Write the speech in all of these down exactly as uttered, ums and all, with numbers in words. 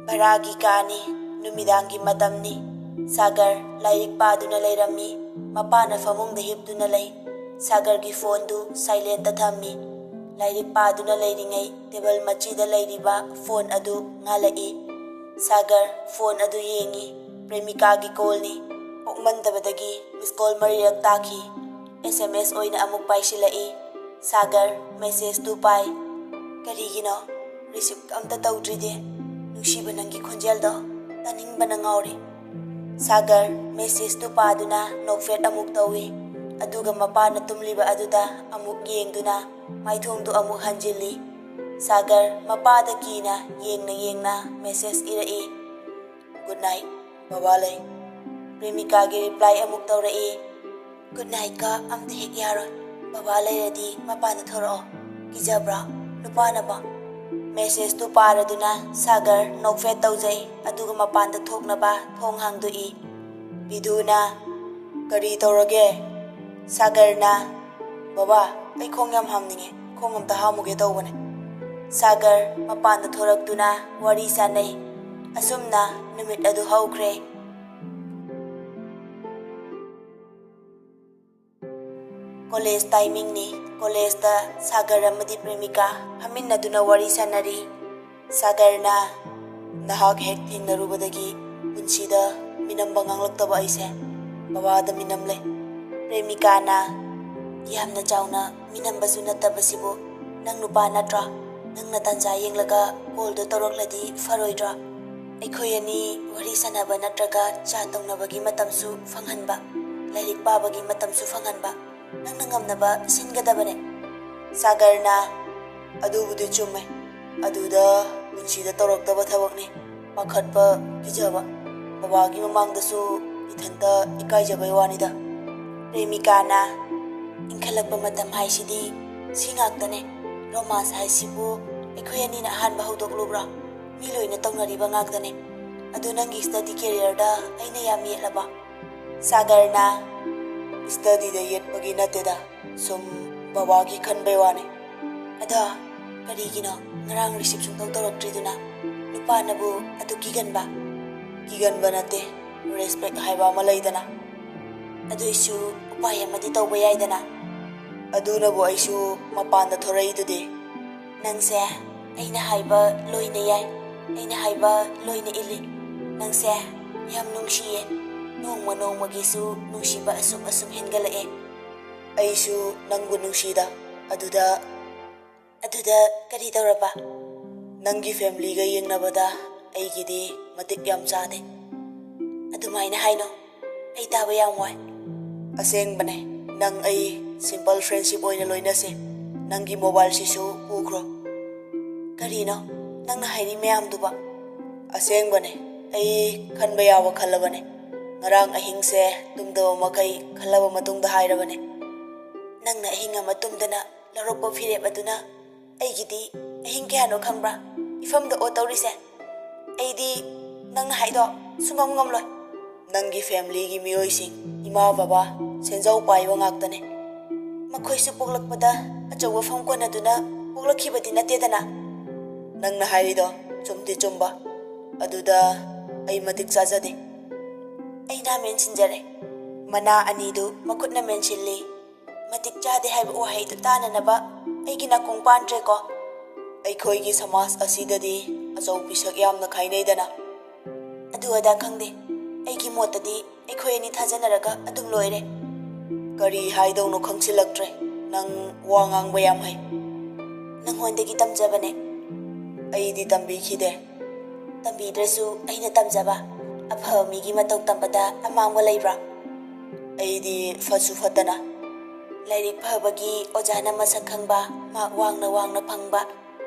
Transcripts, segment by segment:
ꯚꯔꯥꯒꯤ ꯀꯥꯅꯤ꯫ ꯅꯨꯃꯤꯗꯥꯡꯒꯤ ꯃꯇꯝꯅꯤ꯫ ꯁꯥꯒꯔ ꯂꯥꯏꯔꯤꯛ ꯄꯥꯗꯨꯅ ꯂꯩꯔꯝꯃꯤ꯫ ꯃꯄꯥꯅ ꯐꯃꯨꯡꯗ ꯍꯤꯞꯇꯨꯅ ꯂꯩ꯫ ꯁꯥꯒꯔꯒꯤ ꯐꯣꯟꯗꯨ ꯁꯥꯏꯂꯦꯟꯇ ꯊꯝꯃꯤ꯫ ꯂꯥꯏꯔꯤꯛ ꯄꯥꯗꯨꯅ ꯂꯩꯔꯤꯉꯩ ꯇꯦꯕꯜ ꯃꯆꯤꯗ ꯂꯩꯔꯤꯕ ꯐꯣꯟ ꯑꯗꯨ ꯉꯥꯜꯂꯛꯏ꯫ ꯁꯥꯒꯔ ꯐꯣꯟ ꯑꯗꯨ ꯌꯦꯡꯏ꯫ ꯄ꯭ꯔꯦꯃꯤꯀꯥꯒꯤ ꯀꯣꯜꯅꯤ꯫ ꯑꯣꯛꯃꯟꯗꯕꯗꯒꯤ ꯃꯤꯁ ꯀꯣꯜ ꯃꯔꯤꯔꯛ ꯇꯥꯈꯤ꯫ ꯑꯦꯁ ꯑꯦꯝ ꯑꯦꯁ ꯑꯣꯏꯅ ꯑꯃꯨꯛ ꯄꯥꯏꯁꯤꯜꯂꯛꯏ꯫ ꯁꯥꯒꯔ ꯃꯦꯁꯦꯖꯇꯨ ꯄꯥꯏ꯫ "ꯀꯔꯤꯒꯤꯅꯣ ꯔꯤꯁꯤꯞ ꯑꯝꯇ ꯇꯧꯗ꯭ꯔꯤꯗꯤ? ꯅꯨꯡꯁꯤꯕ ꯅꯪꯒꯤ ꯈꯣꯟꯖꯦꯜꯗꯣ ꯇꯥꯅꯤꯡꯕꯅ ꯉꯥꯎꯔꯦ꯫" ꯁꯥꯒꯔ ꯃꯦꯁꯦꯖꯇꯨ ꯄꯥꯗꯨꯅ ꯅꯣꯛꯐꯦꯠ ꯑꯃꯨꯛ ꯇꯧꯏ꯫ ꯑꯗꯨꯒ ꯃꯄꯥꯅ ꯇꯨꯝꯂꯤꯕ ꯑꯗꯨꯗ ꯑꯃꯨꯛ ꯌꯦꯡꯗꯨꯅ ꯃꯥꯏꯊꯣꯡꯗꯨ ꯑꯃꯨꯛ ꯍꯟꯖꯤꯜꯂꯤ꯫ ꯁꯥꯒꯔ ꯃꯄꯥꯗ ꯀꯤꯅ ꯌꯦꯡꯅ ꯌꯦꯡꯅ ꯃꯦꯁꯦꯖ ꯏꯔꯛꯏ꯫ "ꯒꯨꯗ ꯅꯥꯏꯠ, ꯕꯕꯥ ꯂꯩ꯫" ꯄ꯭ꯔꯦꯃꯤꯀꯥꯒꯤ ꯔꯤꯄ꯭ꯂꯥꯏ ꯑꯃꯨꯛ ꯇꯧꯔꯛꯏ꯫ "ꯒꯨꯗ ꯅꯥꯏꯠꯀ ꯑꯝꯇ ꯍꯦꯛ ꯌꯥꯔꯣꯏ꯫ ꯕꯕꯥ ꯂꯩꯔꯗꯤ ꯃꯄꯥꯟꯗ ꯊꯣꯔꯛꯑꯣ꯫ ꯀꯤꯖꯕ꯭ꯔꯥ? ꯅꯨꯄꯥꯅꯕ?" ꯃꯦꯁꯦꯖꯇꯨ ꯄꯥꯔꯗꯨꯅ ꯁꯥꯒꯔ ꯅꯣꯛꯐꯦꯠ ꯇꯧꯖꯩ, ꯑꯗꯨꯒ ꯃꯄꯥꯟꯗ ꯊꯣꯛꯅꯕ ꯊꯣꯡ ꯍꯥꯡꯗꯣꯛꯏ꯫ ꯕꯤꯗꯨꯅ, "ꯀꯔꯤ ꯇꯧꯔꯒꯦ?" ꯁꯥꯒꯔꯅ, "ꯕꯕꯥ, ꯑꯩ ꯈꯣꯡ ꯌꯥꯝ ꯍꯥꯝꯅꯤꯡꯉꯦ, ꯈꯣꯡ ꯑꯝꯇ ꯍꯥꯝꯃꯨꯒꯦ ꯇꯧꯕꯅꯦ꯫" ꯁꯥꯒꯔ ꯃꯄꯥꯟꯗ ꯊꯣꯔꯛꯇꯨꯅ ꯋꯥꯔꯤ ꯁꯥꯟꯅꯩ꯫ ꯑꯁꯨꯝꯅ ꯅꯨꯃꯤꯠ ꯑꯗꯨ ꯍꯧꯈ꯭ꯔꯦ꯫ ꯀꯣꯂꯦꯖ ꯇꯥꯏꯃꯤꯡꯅꯤ꯫ ꯀꯣꯂꯦꯖꯇ ꯁꯥꯒꯔ ꯑꯃꯗꯤ ꯄ꯭ꯔꯦꯃꯤꯀꯥ ꯐꯝꯃꯤꯟꯅꯗꯨꯅ ꯋꯥꯔꯤ ꯁꯥꯟꯅꯔꯤ꯫ ꯁꯥꯒꯔꯅ, "ꯅꯍꯥꯛ ꯍꯦꯛ ꯊꯦꯡꯅꯔꯨꯕꯗꯒꯤ ꯄꯨꯟꯁꯤꯗ ꯃꯤꯅꯝꯕ ꯉꯥꯡꯂꯛꯇꯕ ꯑꯩꯁꯦ ꯕꯕꯥꯗ ꯃꯤꯅꯝꯂꯦ꯫" ꯄ꯭ꯔꯦꯃꯤꯀꯥꯅ, "ꯌꯥꯝꯅ ꯆꯥꯎꯅ ꯃꯤꯅꯝꯕꯁꯨ ꯅꯠꯇꯕꯁꯤꯕꯨ, ꯅꯪ ꯅꯨꯄꯥ ꯅꯠꯇ꯭ꯔꯥ? ꯅꯪꯅ ꯇꯥꯟꯖꯥ ꯌꯦꯡꯂꯒ ꯀꯣꯜꯗꯣ ꯇꯧꯔꯛꯂꯗꯤ ꯐꯔꯣꯏꯗ꯭ꯔꯥ? ꯑꯩꯈꯣꯏ ꯑꯅꯤ ꯋꯥꯔꯤ ꯁꯥꯟꯅꯕ ꯅꯠꯇ꯭ꯔꯒ ꯆꯥ ꯇꯧꯅꯕꯒꯤ ꯃꯇꯝꯁꯨ ꯐꯪꯍꯟꯕ, ꯂꯥꯏꯔꯤꯛ ꯄꯥꯕꯒꯤ ꯃꯇꯝꯁꯨ ꯐꯪꯍꯟꯕ꯫ ꯅꯪꯅ ꯉꯝꯅꯕ ꯁꯤꯟꯒꯗꯕꯅꯦ꯫" ꯁꯥꯒꯔꯅ, "ꯑꯗꯨꯕꯨꯗꯤ ꯆꯨꯝꯃꯦ꯫ ꯑꯗꯨꯗ ꯄꯨꯟꯁꯤꯗ ꯇꯧꯔꯛꯇꯕ ꯊꯕꯛꯅꯤ꯫ ꯄꯥꯈꯠꯄ, ꯀꯤꯖꯕ꯫ ꯕꯕꯥꯒꯤ ꯃꯃꯥꯡꯗꯁꯨ ꯏꯊꯟꯇ ꯏꯀꯥꯏꯖꯕꯩ ꯋꯥꯅꯤꯗ꯫" ꯄ꯭ꯔꯦꯃꯤꯀꯥꯅ, "ꯏꯟꯈꯠꯂꯛꯄ ꯃꯇꯝ ꯍꯥꯏꯁꯤꯗꯤ ꯁꯤ ꯉꯥꯛꯇꯅꯦ꯫ ꯔꯣꯃꯥꯟꯁ ꯍꯥꯏꯁꯤꯕꯨ ꯑꯩꯈꯣꯏ ꯑꯅꯤꯅ ꯑꯍꯥꯟꯕ ꯍꯧꯗꯣꯛꯂꯨꯕ꯭ꯔꯥ? ꯃꯤ ꯂꯣꯏꯅ ꯇꯧꯅꯔꯤꯕ ꯉꯥꯛꯇꯅꯦ꯫ ꯑꯗꯨ ꯅꯪꯒꯤ ꯁ꯭ꯇꯗꯤ ꯀꯦꯔꯤꯌꯔꯗ ꯑꯩꯅ ꯌꯥꯝ ꯌꯦꯠꯂꯕ?" ꯁꯥꯒꯔꯅ, "ꯁ꯭ꯇꯗꯤꯗ ꯌꯦꯠꯄꯒꯤ ꯅꯠꯇꯦꯗ, ꯁꯨꯝ ꯕꯕꯥꯒꯤ ꯈꯟꯕꯩ ꯋꯥꯅꯤ꯫" "ꯑꯗꯣ ꯀꯔꯤꯒꯤꯅꯣ ꯉꯔꯥꯡ ꯔꯤꯁꯤꯞ ꯁꯨꯡꯇꯧ ꯇꯧꯔꯛꯇ꯭ꯔꯤꯗꯨꯅ?" ꯅꯨꯄꯥꯅꯕꯨ ꯑꯗꯨ ꯀꯤꯒꯟꯕ? ꯀꯤꯒꯟꯕ ꯅꯠꯇꯦ, ꯔꯦꯁꯄꯦꯛ ꯍꯥꯏꯕ ꯑꯃ ꯂꯩꯗꯅ꯫ ꯑꯗꯨꯏꯁꯨ ꯎꯄꯥꯏ ꯑꯃꯗꯤ ꯇꯧꯕ ꯌꯥꯏꯗꯅ꯫ ꯑꯗꯨꯅꯕꯨ ꯑꯩꯁꯨ ꯃꯄꯥꯟꯗ ꯊꯣꯔꯛꯏꯗꯨꯗꯤ꯫ ꯅꯪꯁꯦ ꯑꯩꯅ ꯍꯥꯏꯕ ꯂꯣꯏꯅ ꯌꯥꯏ, ꯑꯩꯅ ꯍꯥꯏꯕ ꯂꯣꯏꯅ ꯏꯜꯂꯤ꯫ ꯅꯪꯁꯦ ꯌꯥꯝ ꯅꯨꯡꯁꯤꯌꯦ꯫ ꯅꯣꯡꯃ ꯅꯣꯡꯃꯒꯤꯁꯨ ꯅꯨꯡꯁꯤꯕ ꯑꯁꯨꯝ ꯑꯁꯨꯝ ꯍꯦꯟꯒꯠꯂꯛꯑꯦ꯫ ꯑꯩꯁꯨ ꯅꯪꯕꯨ ꯅꯨꯡꯁꯤꯗ꯫ ꯑꯗꯨꯗ ꯑꯗꯨꯗ ꯀꯔꯤ ꯇꯧꯔꯕ? ꯅꯪꯒꯤ ꯐꯦꯃꯤꯂꯤꯒ ꯌꯦꯡꯅꯕꯗ ꯑꯩꯒꯤꯗꯤ ꯃꯇꯤꯛ ꯌꯥꯝ ꯆꯥꯗꯦ꯫ ꯑꯗꯨꯃꯥꯏꯅ ꯍꯥꯏꯅꯣ, ꯑꯩ ꯇꯥꯕ ꯌꯥꯝ ꯋꯥꯏ꯫ ꯑꯁꯦꯡꯕꯅꯦ, ꯅꯪ ꯑꯩ ꯁꯤꯝꯄꯜ ꯐ꯭ꯔꯦꯟꯁꯤꯞ ꯑꯣꯏꯅ ꯂꯣꯏꯅꯁꯦ꯫ ꯅꯪꯒꯤ ꯃꯣꯕꯥꯏꯜꯁꯤꯁꯨ ꯄꯨꯈ꯭ꯔꯣ꯫ ꯀꯔꯤꯅꯣ ꯅꯪꯅ ꯍꯥꯏꯔꯤ ꯃꯌꯥꯝꯗꯨꯕꯣ? ꯑꯁꯦꯡꯕꯅꯦ, ꯑꯩ ꯈꯟꯕ ꯌꯥꯕ ꯈꯜꯂꯕꯅꯦ꯫ ꯉꯔꯥꯡ ꯑꯍꯤꯡꯁꯦ ꯇꯨꯝꯗꯕ ꯃꯈꯩ ꯈꯜꯂꯕ ꯃꯇꯨꯡꯗ ꯍꯥꯏꯔꯕꯅꯦ꯫ ꯅꯪꯅ ꯑꯍꯤꯡ ꯑꯃ ꯇꯨꯝꯗꯅ ꯂꯧꯔꯛꯄ ꯐꯤꯔꯦꯞ ꯑꯗꯨꯅ ꯑꯩꯒꯤꯗꯤ ꯑꯍꯤꯡ ꯀꯌꯥꯅꯣ ꯈꯪꯕ꯭ꯔꯥ? ꯏꯐꯝꯗ ꯑꯣ ꯇꯧꯔꯤꯁꯦ꯫ ꯑꯩꯗꯤ ꯅꯪꯅ ꯍꯥꯏꯗꯣ ꯁꯨꯡꯉꯝ ꯉꯝꯂꯣꯏ꯫ ꯅꯪꯒꯤ ꯐꯦꯃꯤꯂꯤꯒꯤ ꯃꯤꯑꯣꯏꯁꯤꯡ, ꯏꯃꯥ ꯕꯕꯥ, ꯁꯦꯟꯖꯥꯎ ꯄꯥꯏꯕ ꯉꯥꯛꯇꯅꯦ꯫ ꯃꯈꯣꯏꯁꯨ ꯄꯣꯛꯂꯛꯄꯗ ꯑꯆꯧꯕ ꯐꯝ ꯀꯣꯟꯅꯗꯨꯅ ꯄꯣꯛꯂꯛꯈꯤꯕꯗꯤ ꯅꯠꯇꯦꯗꯅ꯫ ꯅꯪꯅ ꯍꯥꯏꯔꯤꯗꯣ ꯆꯨꯝꯗꯤ ꯆꯨꯝꯕ꯫ ꯑꯗꯨꯗ ꯑꯩ ꯃꯇꯤꯛ ꯆꯥꯖꯗꯦ꯫ ꯑꯩ ꯅꯍꯥ ꯃꯦꯟꯁꯤꯟꯖꯔꯦ꯫ ꯃꯅꯥ ꯑꯅꯤꯗꯨ ꯃꯈꯨꯠꯅ ꯃꯦꯟꯁꯤꯜꯂꯤ꯫ ꯃꯇꯤꯛ ꯆꯥꯗꯦ ꯍꯥꯏꯕ ꯋꯥꯍꯩꯗꯨ ꯇꯥꯅꯅꯕ ꯑꯩꯒꯤ ꯅꯥꯀꯣꯡ ꯄꯥꯟꯗ꯭ꯔꯦꯀꯣ꯫ ꯑꯩꯈꯣꯏꯒꯤ ꯁꯃꯥꯖ ꯑꯁꯤꯗꯗꯤ ꯑꯆꯧ ꯄꯤꯁꯛ ꯌꯥꯝꯅ ꯈꯥꯏꯅꯩꯗꯅ꯫ ꯑꯗꯨ ꯑꯗꯥ ꯈꯪꯗꯦ꯫ ꯑꯩꯒꯤ ꯃꯣꯠꯇꯗꯤ ꯑꯩꯈꯣꯏ ꯑꯅꯤ ꯊꯥꯖꯅꯔꯒ ꯑꯗꯨꯝ ꯂꯣꯏꯔꯦ꯫ ꯀꯔꯤ ꯍꯥꯏꯗꯧꯅꯣ ꯈꯪꯁꯤꯜꯂꯛꯇ꯭ꯔꯦ꯫ ꯅꯪ ꯋꯥ ꯉꯥꯡꯕ ꯌꯥꯝ ꯍꯩ꯫ ꯅꯪꯉꯣꯟꯗꯒꯤ ꯇꯝꯖꯕꯅꯦ꯫ ꯑꯩꯗꯤ ꯇꯝꯕꯤꯈꯤꯗꯦ꯫ ꯇꯝꯕꯤꯗ꯭ꯔꯁꯨ ꯑꯩꯅ ꯇꯝꯖꯕ꯫ ꯑꯐꯕ ꯃꯤꯒꯤ ꯃꯇꯧ ꯇꯝꯕꯗ ꯑꯃꯥꯡꯕ ꯂꯩꯕ꯭ꯔꯥ? ꯑꯩꯗꯤ ꯐꯠꯁꯨ ꯐꯠꯇꯅ꯫ ꯂꯥꯏꯔꯤꯛ ꯐꯕꯒꯤ ꯑꯣꯖꯥꯅ ꯃꯁꯛ ꯈꯪꯕ, ꯃꯥꯔꯛ ꯋꯥꯡꯅ ꯋꯥꯡꯅ ꯐꯪꯕ,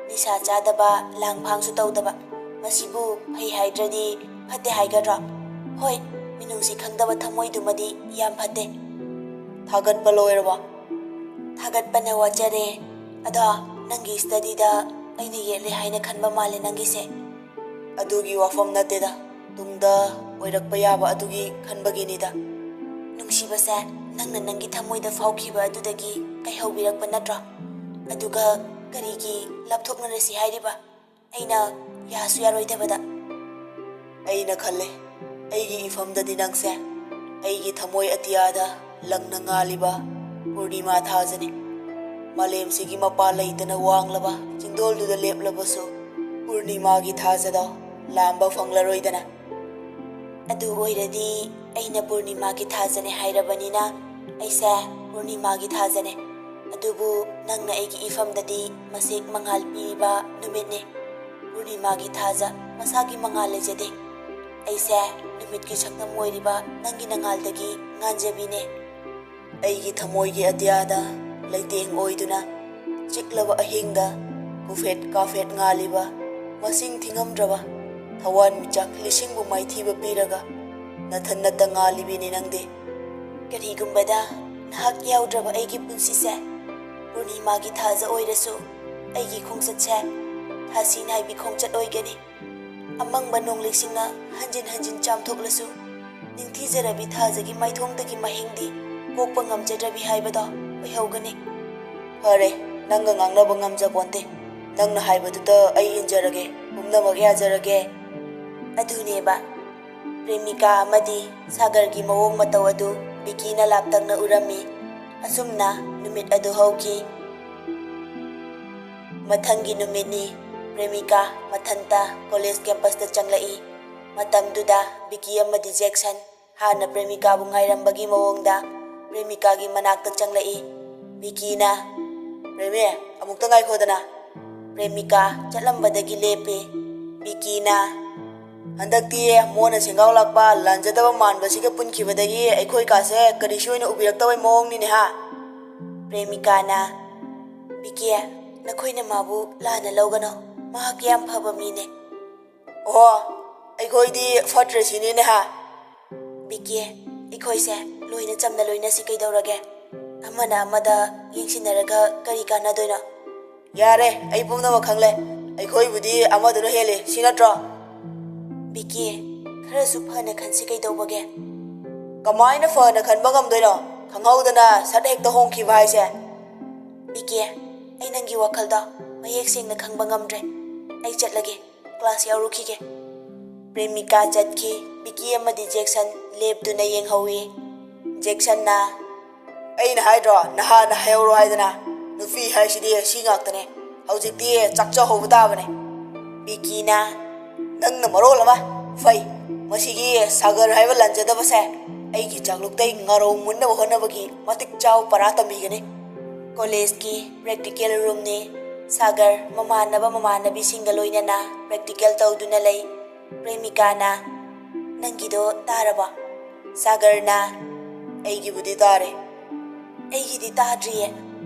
ꯅꯤꯁꯥ ꯆꯥꯗꯕ, ꯂꯥꯡ ꯐꯥꯡꯁꯨ ꯇꯧꯗꯕ꯫ ꯃꯁꯤꯕꯨ ꯐꯩ ꯍꯥꯏꯗ꯭ꯔꯗꯤ ꯐꯠꯇꯦ ꯍꯥꯏꯒꯗ꯭ꯔꯣ? ꯍꯣꯏ, ꯃꯤꯅꯨꯡꯁꯤ ꯈꯪꯗꯕ ꯊꯃꯣꯏꯗꯨꯃꯗꯤ ꯌꯥꯝ ꯐꯠꯇꯦ꯫ ꯊꯥꯒꯠꯄ ꯂꯣꯏꯔꯕꯣ? ꯊꯥꯒꯠꯄꯅ ꯋꯥꯠꯆꯔꯦ꯫ ꯑꯗꯣ ꯅꯪꯒꯤ ꯁ꯭ꯇꯗꯤꯗ ꯑꯩꯅ ꯌꯦꯠꯂꯦ ꯍꯥꯏꯅ ꯈꯟꯕ ꯃꯥꯜꯂꯦ ꯅꯪꯒꯤꯁꯦ꯫ ꯑꯗꯨꯒꯤ ꯋꯥꯐꯝ ꯅꯠꯇꯦꯗ, ꯇꯨꯡꯗ ꯑꯣꯏꯔꯛꯄ ꯌꯥꯕ ꯑꯗꯨꯒꯤ ꯈꯟꯕꯒꯤꯅꯤꯗ꯫ ꯅꯨꯡꯁꯤꯕꯁꯦ ꯅꯪꯅ ꯅꯪꯒꯤ ꯊꯃꯣꯏꯗ ꯐꯥꯎꯈꯤꯕ ꯑꯗꯨꯗꯒꯤ ꯀꯥꯏꯍꯧꯕꯤꯔꯛꯄ ꯅꯠꯇ꯭ꯔꯣ? ꯑꯗꯨꯒ ꯀꯔꯤꯒꯤ ꯂꯥꯞꯊꯣꯛꯅꯔꯁꯤ ꯍꯥꯏꯔꯤꯕ? ꯑꯩꯅ ꯌꯥꯁꯨ ꯌꯥꯔꯣꯏꯗꯕꯗ꯫ ꯑꯩꯅ ꯈꯜꯂꯦ, ꯑꯩꯒꯤ ꯏꯐꯝꯗꯗꯤ ꯅꯪꯁꯦ ꯑꯩꯒꯤ ꯊꯃꯣꯏ ꯑꯇꯤꯌꯥꯗ ꯂꯪꯅ ꯉꯥꯜꯂꯤꯕ ꯄꯨꯔꯅꯤꯃꯥ ꯊꯥꯖꯅꯤ꯫ ꯃꯥꯂꯦꯝꯁꯤꯒꯤ ꯃꯄꯥ ꯂꯩꯇꯅ ꯋꯥꯡꯂꯕ ꯆꯤꯡꯗꯣꯜꯗꯨꯗ ꯂꯦꯞꯂꯕꯁꯨ ꯄꯨꯔꯅꯤꯃꯥꯒꯤ ꯊꯥꯖꯗꯣ ꯂꯥꯝꯕ ꯐꯪꯂꯔꯣꯏꯗꯅ꯫ ꯑꯗꯨ ꯑꯣꯏꯔꯗꯤ ꯑꯩꯅ ꯄꯨꯔꯅꯤꯃꯥꯒꯤ ꯊꯥꯖꯅꯦ ꯍꯥꯏꯔꯕꯅꯤꯅ ꯑꯩꯁꯦ ꯄꯨꯔꯅꯤꯃꯥꯒꯤ ꯊꯥꯖꯅꯦ꯫ ꯑꯗꯨꯕꯨ ꯅꯪꯅ ꯑꯩꯒꯤ ꯏꯐꯝꯗꯗꯤ ꯃꯁꯦꯛ ꯃꯉꯥꯜ ꯄꯤꯔꯤꯕ ꯅꯨꯃꯤꯠꯅꯤ꯫ ꯄꯨꯔꯅꯤꯃꯥꯒꯤ ꯊꯥꯖ ꯃꯁꯥꯒꯤ ꯃꯉꯥꯜ ꯂꯩꯖꯗꯦ꯫ ꯑꯩꯁꯦ ꯅꯨꯃꯤꯠꯀꯤ ꯁꯛꯇꯝ ꯑꯣꯏꯔꯤꯕ ꯅꯪꯒꯤ ꯅꯉꯥꯜꯗꯒꯤ ꯉꯥꯟꯖꯕꯤꯅꯦ꯫ ꯑꯩꯒꯤ ꯊꯃꯣꯏꯒꯤ ꯑꯇꯤꯌꯥꯗ ꯂꯩꯇꯦꯡ ꯑꯣꯏꯗꯨꯅ ꯆꯤꯛꯂꯕ ꯑꯍꯤꯡꯗ ꯀꯨꯐꯦꯠ ꯀꯥꯐꯦꯠ ꯉꯥꯜꯂꯤꯕ ꯃꯁꯤꯡ ꯊꯤꯉꯝꯗ꯭ꯔꯕ ꯊꯋꯥꯟꯃꯤꯆꯥꯛ ꯂꯤꯁꯤꯡꯕꯨ ꯃꯥꯏꯊꯤꯕ ꯄꯤꯔꯒ ꯅꯊꯟꯅꯇ ꯉꯥꯜꯂꯤꯕꯤꯅꯤ ꯅꯪꯗꯤ꯫ ꯀꯔꯤꯒꯨꯝꯕꯗ ꯅꯍꯥꯛ ꯌꯥꯎꯗ꯭ꯔꯕ ꯑꯩꯒꯤ ꯄꯨꯟꯁꯤꯁꯦ ꯄꯨꯔꯅꯤꯃꯥꯒꯤ ꯊꯥꯖ ꯑꯣꯏꯔꯁꯨ ꯑꯩꯒꯤ ꯈꯣꯡꯆꯠꯁꯦ ꯊꯥꯁꯤ ꯅꯥꯏꯕꯤ ꯈꯣꯡꯆꯠ ꯑꯣꯏꯒꯅꯤ꯫ ꯑꯃꯪꯕ ꯅꯣꯡꯂꯩꯁꯤꯡꯅ ꯍꯟꯖꯤꯟ ꯍꯟꯖꯤꯟ ꯆꯥꯝꯊꯣꯛꯂꯁꯨ ꯅꯤꯡꯊꯤꯖꯔꯕꯤ ꯊꯥꯖꯒꯤ ꯃꯥꯏꯊꯣꯡꯗꯒꯤ ꯃꯍꯤꯡꯗꯤ ꯀꯣꯛꯄ ꯉꯝꯖꯗ꯭ꯔꯕꯤ ꯍꯥꯏꯕꯗꯣ ꯑꯣꯏꯍꯧꯒꯅꯤ꯫ ꯐꯔꯦ, ꯅꯪꯒ ꯉꯥꯡꯅꯕ ꯉꯝꯖꯄꯣꯟꯇꯦ꯫ ꯅꯪꯅ ꯍꯥꯏꯕꯗꯨꯗ ꯑꯩ ꯏꯟꯖꯔꯒꯦ, ꯄꯨꯝꯅꯃꯛ ꯌꯥꯖꯔꯒꯦ꯫ ꯑꯗꯨꯅꯦꯕ꯫ ꯄ꯭ꯔꯦꯃꯤꯀꯥ ꯑꯃꯗꯤ ꯁꯥꯒꯔꯒꯤ ꯃꯑꯣꯡ ꯃꯇꯧ ꯑꯗꯨ ꯕꯤꯀꯤꯅ ꯂꯥꯞꯇꯛꯅ ꯎꯔꯝꯃꯤ꯫ ꯑꯁꯨꯝꯅ ꯅꯨꯃꯤꯠ ꯑꯗꯨ ꯍꯧꯈꯤ꯫ ꯃꯊꯪꯒꯤ ꯅꯨꯃꯤꯠꯅꯤ꯫ ꯄ꯭ꯔꯦꯃꯤꯀꯥ ꯃꯊꯟꯇ ꯀꯣꯂꯦꯖ ꯀꯦꯝꯄꯁꯇ ꯆꯪꯂꯛꯏ꯫ ꯃꯇꯝꯗꯨꯗ ꯕꯤꯀꯤ ꯑꯃꯗꯤ ꯖꯦꯛꯁꯟ ꯍꯥꯟꯅ ꯄ꯭ꯔꯦꯃꯤꯀꯥꯕꯨ ꯉꯥꯏꯔꯝꯕꯒꯤ ꯃꯑꯣꯡꯗ ꯄ꯭ꯔꯦꯃꯤꯀꯥꯒꯤ ꯃꯅꯥꯛꯇ ꯆꯪꯂꯛꯏ꯫ ꯕꯤꯀꯤꯅ, "ꯄ꯭ꯔꯦꯃꯤ, ꯑꯃꯨꯛꯇ ꯉꯥꯏꯈꯣꯗꯅ꯫" ꯄ꯭ꯔꯦꯃꯤꯀꯥ ꯆꯠꯂꯝꯕꯗꯒꯤ ꯂꯦꯞꯄꯤ꯫ ꯕꯤꯀꯤꯅ, "ꯍꯟꯗꯛꯇꯤ ꯃꯣꯟꯅ ꯁꯦꯡꯒꯥꯎ ꯂꯥꯛꯄ ꯂꯥꯟꯖꯗꯕ ꯃꯥꯟꯕꯁꯤꯒ ꯄꯨꯟꯈꯤꯕꯗꯒꯤ ꯑꯩꯈꯣꯏ ꯀꯥꯁꯦ ꯀꯔꯤꯁꯨ ꯑꯣꯏꯅ ꯎꯕꯤꯔꯛꯇꯕꯩ ꯃꯑꯣꯡꯅꯤꯅꯦ ꯍꯥ?" ꯄ꯭ꯔꯦꯃꯤꯀꯥꯅ, "ꯕꯤꯀꯤ, ꯅꯈꯣꯏꯅ ꯃꯥꯕꯨ ꯂꯥꯟꯅ ꯂꯧꯒꯅꯨ꯫ ꯃꯍꯥꯛ ꯌꯥꯝ ꯐꯕ ꯃꯤꯅꯦ꯫" "ꯑꯣꯍꯣ, ꯑꯩꯈꯣꯏꯗꯤ ꯐꯠꯇ꯭ꯔꯦ ꯁꯤꯅꯤꯅꯦ ꯍꯥ?" "ꯕꯤꯀꯤ, ꯑꯩꯈꯣꯏꯁꯦ ꯂꯣꯏꯅ ꯆꯝꯅ ꯂꯣꯏꯅꯁꯤ ꯀꯩꯗꯧꯔꯒꯦ? ꯑꯃꯅ ꯑꯃꯗ ꯌꯦꯡꯁꯤꯟꯅꯔꯒ ꯀꯔꯤ ꯀꯥꯟꯅꯗꯣꯏꯅꯣ?" "ꯌꯥꯔꯦ, ꯑꯩ ꯄꯨꯝꯅꯃꯛ ꯈꯪꯂꯦ꯫ ꯑꯩꯈꯣꯏꯕꯨꯗꯤ ꯑꯃꯗꯨꯅ ꯍꯦꯜꯂꯤ, ꯁꯤ ꯅꯠꯇ꯭ꯔꯣ?" "ꯕꯤꯀꯤ, ꯈꯔꯁꯨ ꯐꯅ ꯈꯟꯁꯤ ꯀꯩꯗꯧꯕꯒꯦ?" "ꯀꯃꯥꯏꯅ ꯐꯅ ꯈꯟꯕ ꯉꯝꯗꯣꯏꯅꯣ? ꯈꯪꯍꯧꯗꯅ ꯁꯠ ꯍꯦꯛꯇ ꯍꯣꯡꯈꯤꯕ ꯍꯥꯏꯁꯦ?" "ꯕꯤꯀꯤ, ꯑꯩ ꯅꯪꯒꯤ ꯋꯥꯈꯜꯗꯣ ꯃꯌꯦꯛ ꯁꯦꯡꯅ ꯈꯪꯕ ꯉꯝꯗ꯭ꯔꯦ꯫ ꯑꯩ ꯆꯠꯂꯒꯦ, ꯀ꯭ꯂꯥꯁ ꯌꯥꯎꯔꯨꯈꯤꯒꯦ꯫ ꯄ꯭ꯔꯦꯃꯤꯀꯥ ꯆꯠꯈꯤ꯫ ꯕꯤꯀꯤ ꯑꯃꯗꯤ ꯖꯦꯛꯁꯟ ꯂꯦꯞꯇꯨꯅ ꯌꯦꯡꯍꯧꯏ꯫ ꯖꯦꯛꯁꯟꯅ, "ꯑꯩꯅ ꯍꯥꯏꯗ꯭ꯔꯣ, ꯅꯍꯥꯟꯅ ꯍꯥꯏꯍꯧꯔꯣ ꯍꯥꯏꯗꯅ? ꯅꯨꯄꯤ ꯍꯥꯏꯁꯤꯗꯤ ꯁꯤ ꯉꯥꯛꯇꯅꯦ꯫ ꯍꯧꯖꯤꯛꯇꯤ ꯆꯥꯛꯆꯍꯧꯕ ꯇꯥꯕꯅꯦ꯫" ꯕꯤꯀꯤꯅ, "ꯅꯪꯅ ꯃꯔꯣꯜ ꯑꯃ ꯐꯩ꯫ ꯃꯁꯤꯒꯤ ꯁꯥꯒꯔ ꯍꯥꯏꯕ ꯂꯥꯟꯖꯗꯕꯁꯦ ꯑꯩꯒꯤ ꯆꯥꯛꯂꯨꯛꯇꯩ ꯉꯥꯔꯧ ꯃꯨꯟꯅꯕ ꯍꯣꯠꯅꯕꯒꯤ ꯃꯇꯤꯛ ꯆꯥꯕ ꯄꯔꯥ ꯇꯝꯕꯤꯒꯅꯤ꯫" ꯀꯣꯂꯦꯖꯀꯤ ꯄ꯭ꯔꯦꯛꯇꯤꯀꯦꯜ ꯔꯨꯝꯅꯤ꯫ ꯁꯥꯒꯔ ꯃꯃꯥꯟꯅꯕ ꯃꯃꯥꯟꯅꯕꯤꯁꯤꯡꯒ ꯂꯣꯏꯅꯅ ꯄ꯭ꯔꯦꯛꯇꯤꯀꯦꯜ ꯇꯧꯗꯨꯅ ꯂꯩ꯫ ꯄ꯭ꯔꯦꯃꯤꯀꯥꯅ, "ꯅꯪꯒꯤꯗꯣ ꯇꯥꯔꯕꯣ?" ꯁꯥꯒꯔꯅ, "ꯑꯩꯒꯤꯕꯨꯗꯤ ꯇꯥꯔꯦ꯫" "ꯑꯩꯒꯤꯗꯤ ꯇꯥꯗ꯭ꯔꯤꯌꯦ꯫"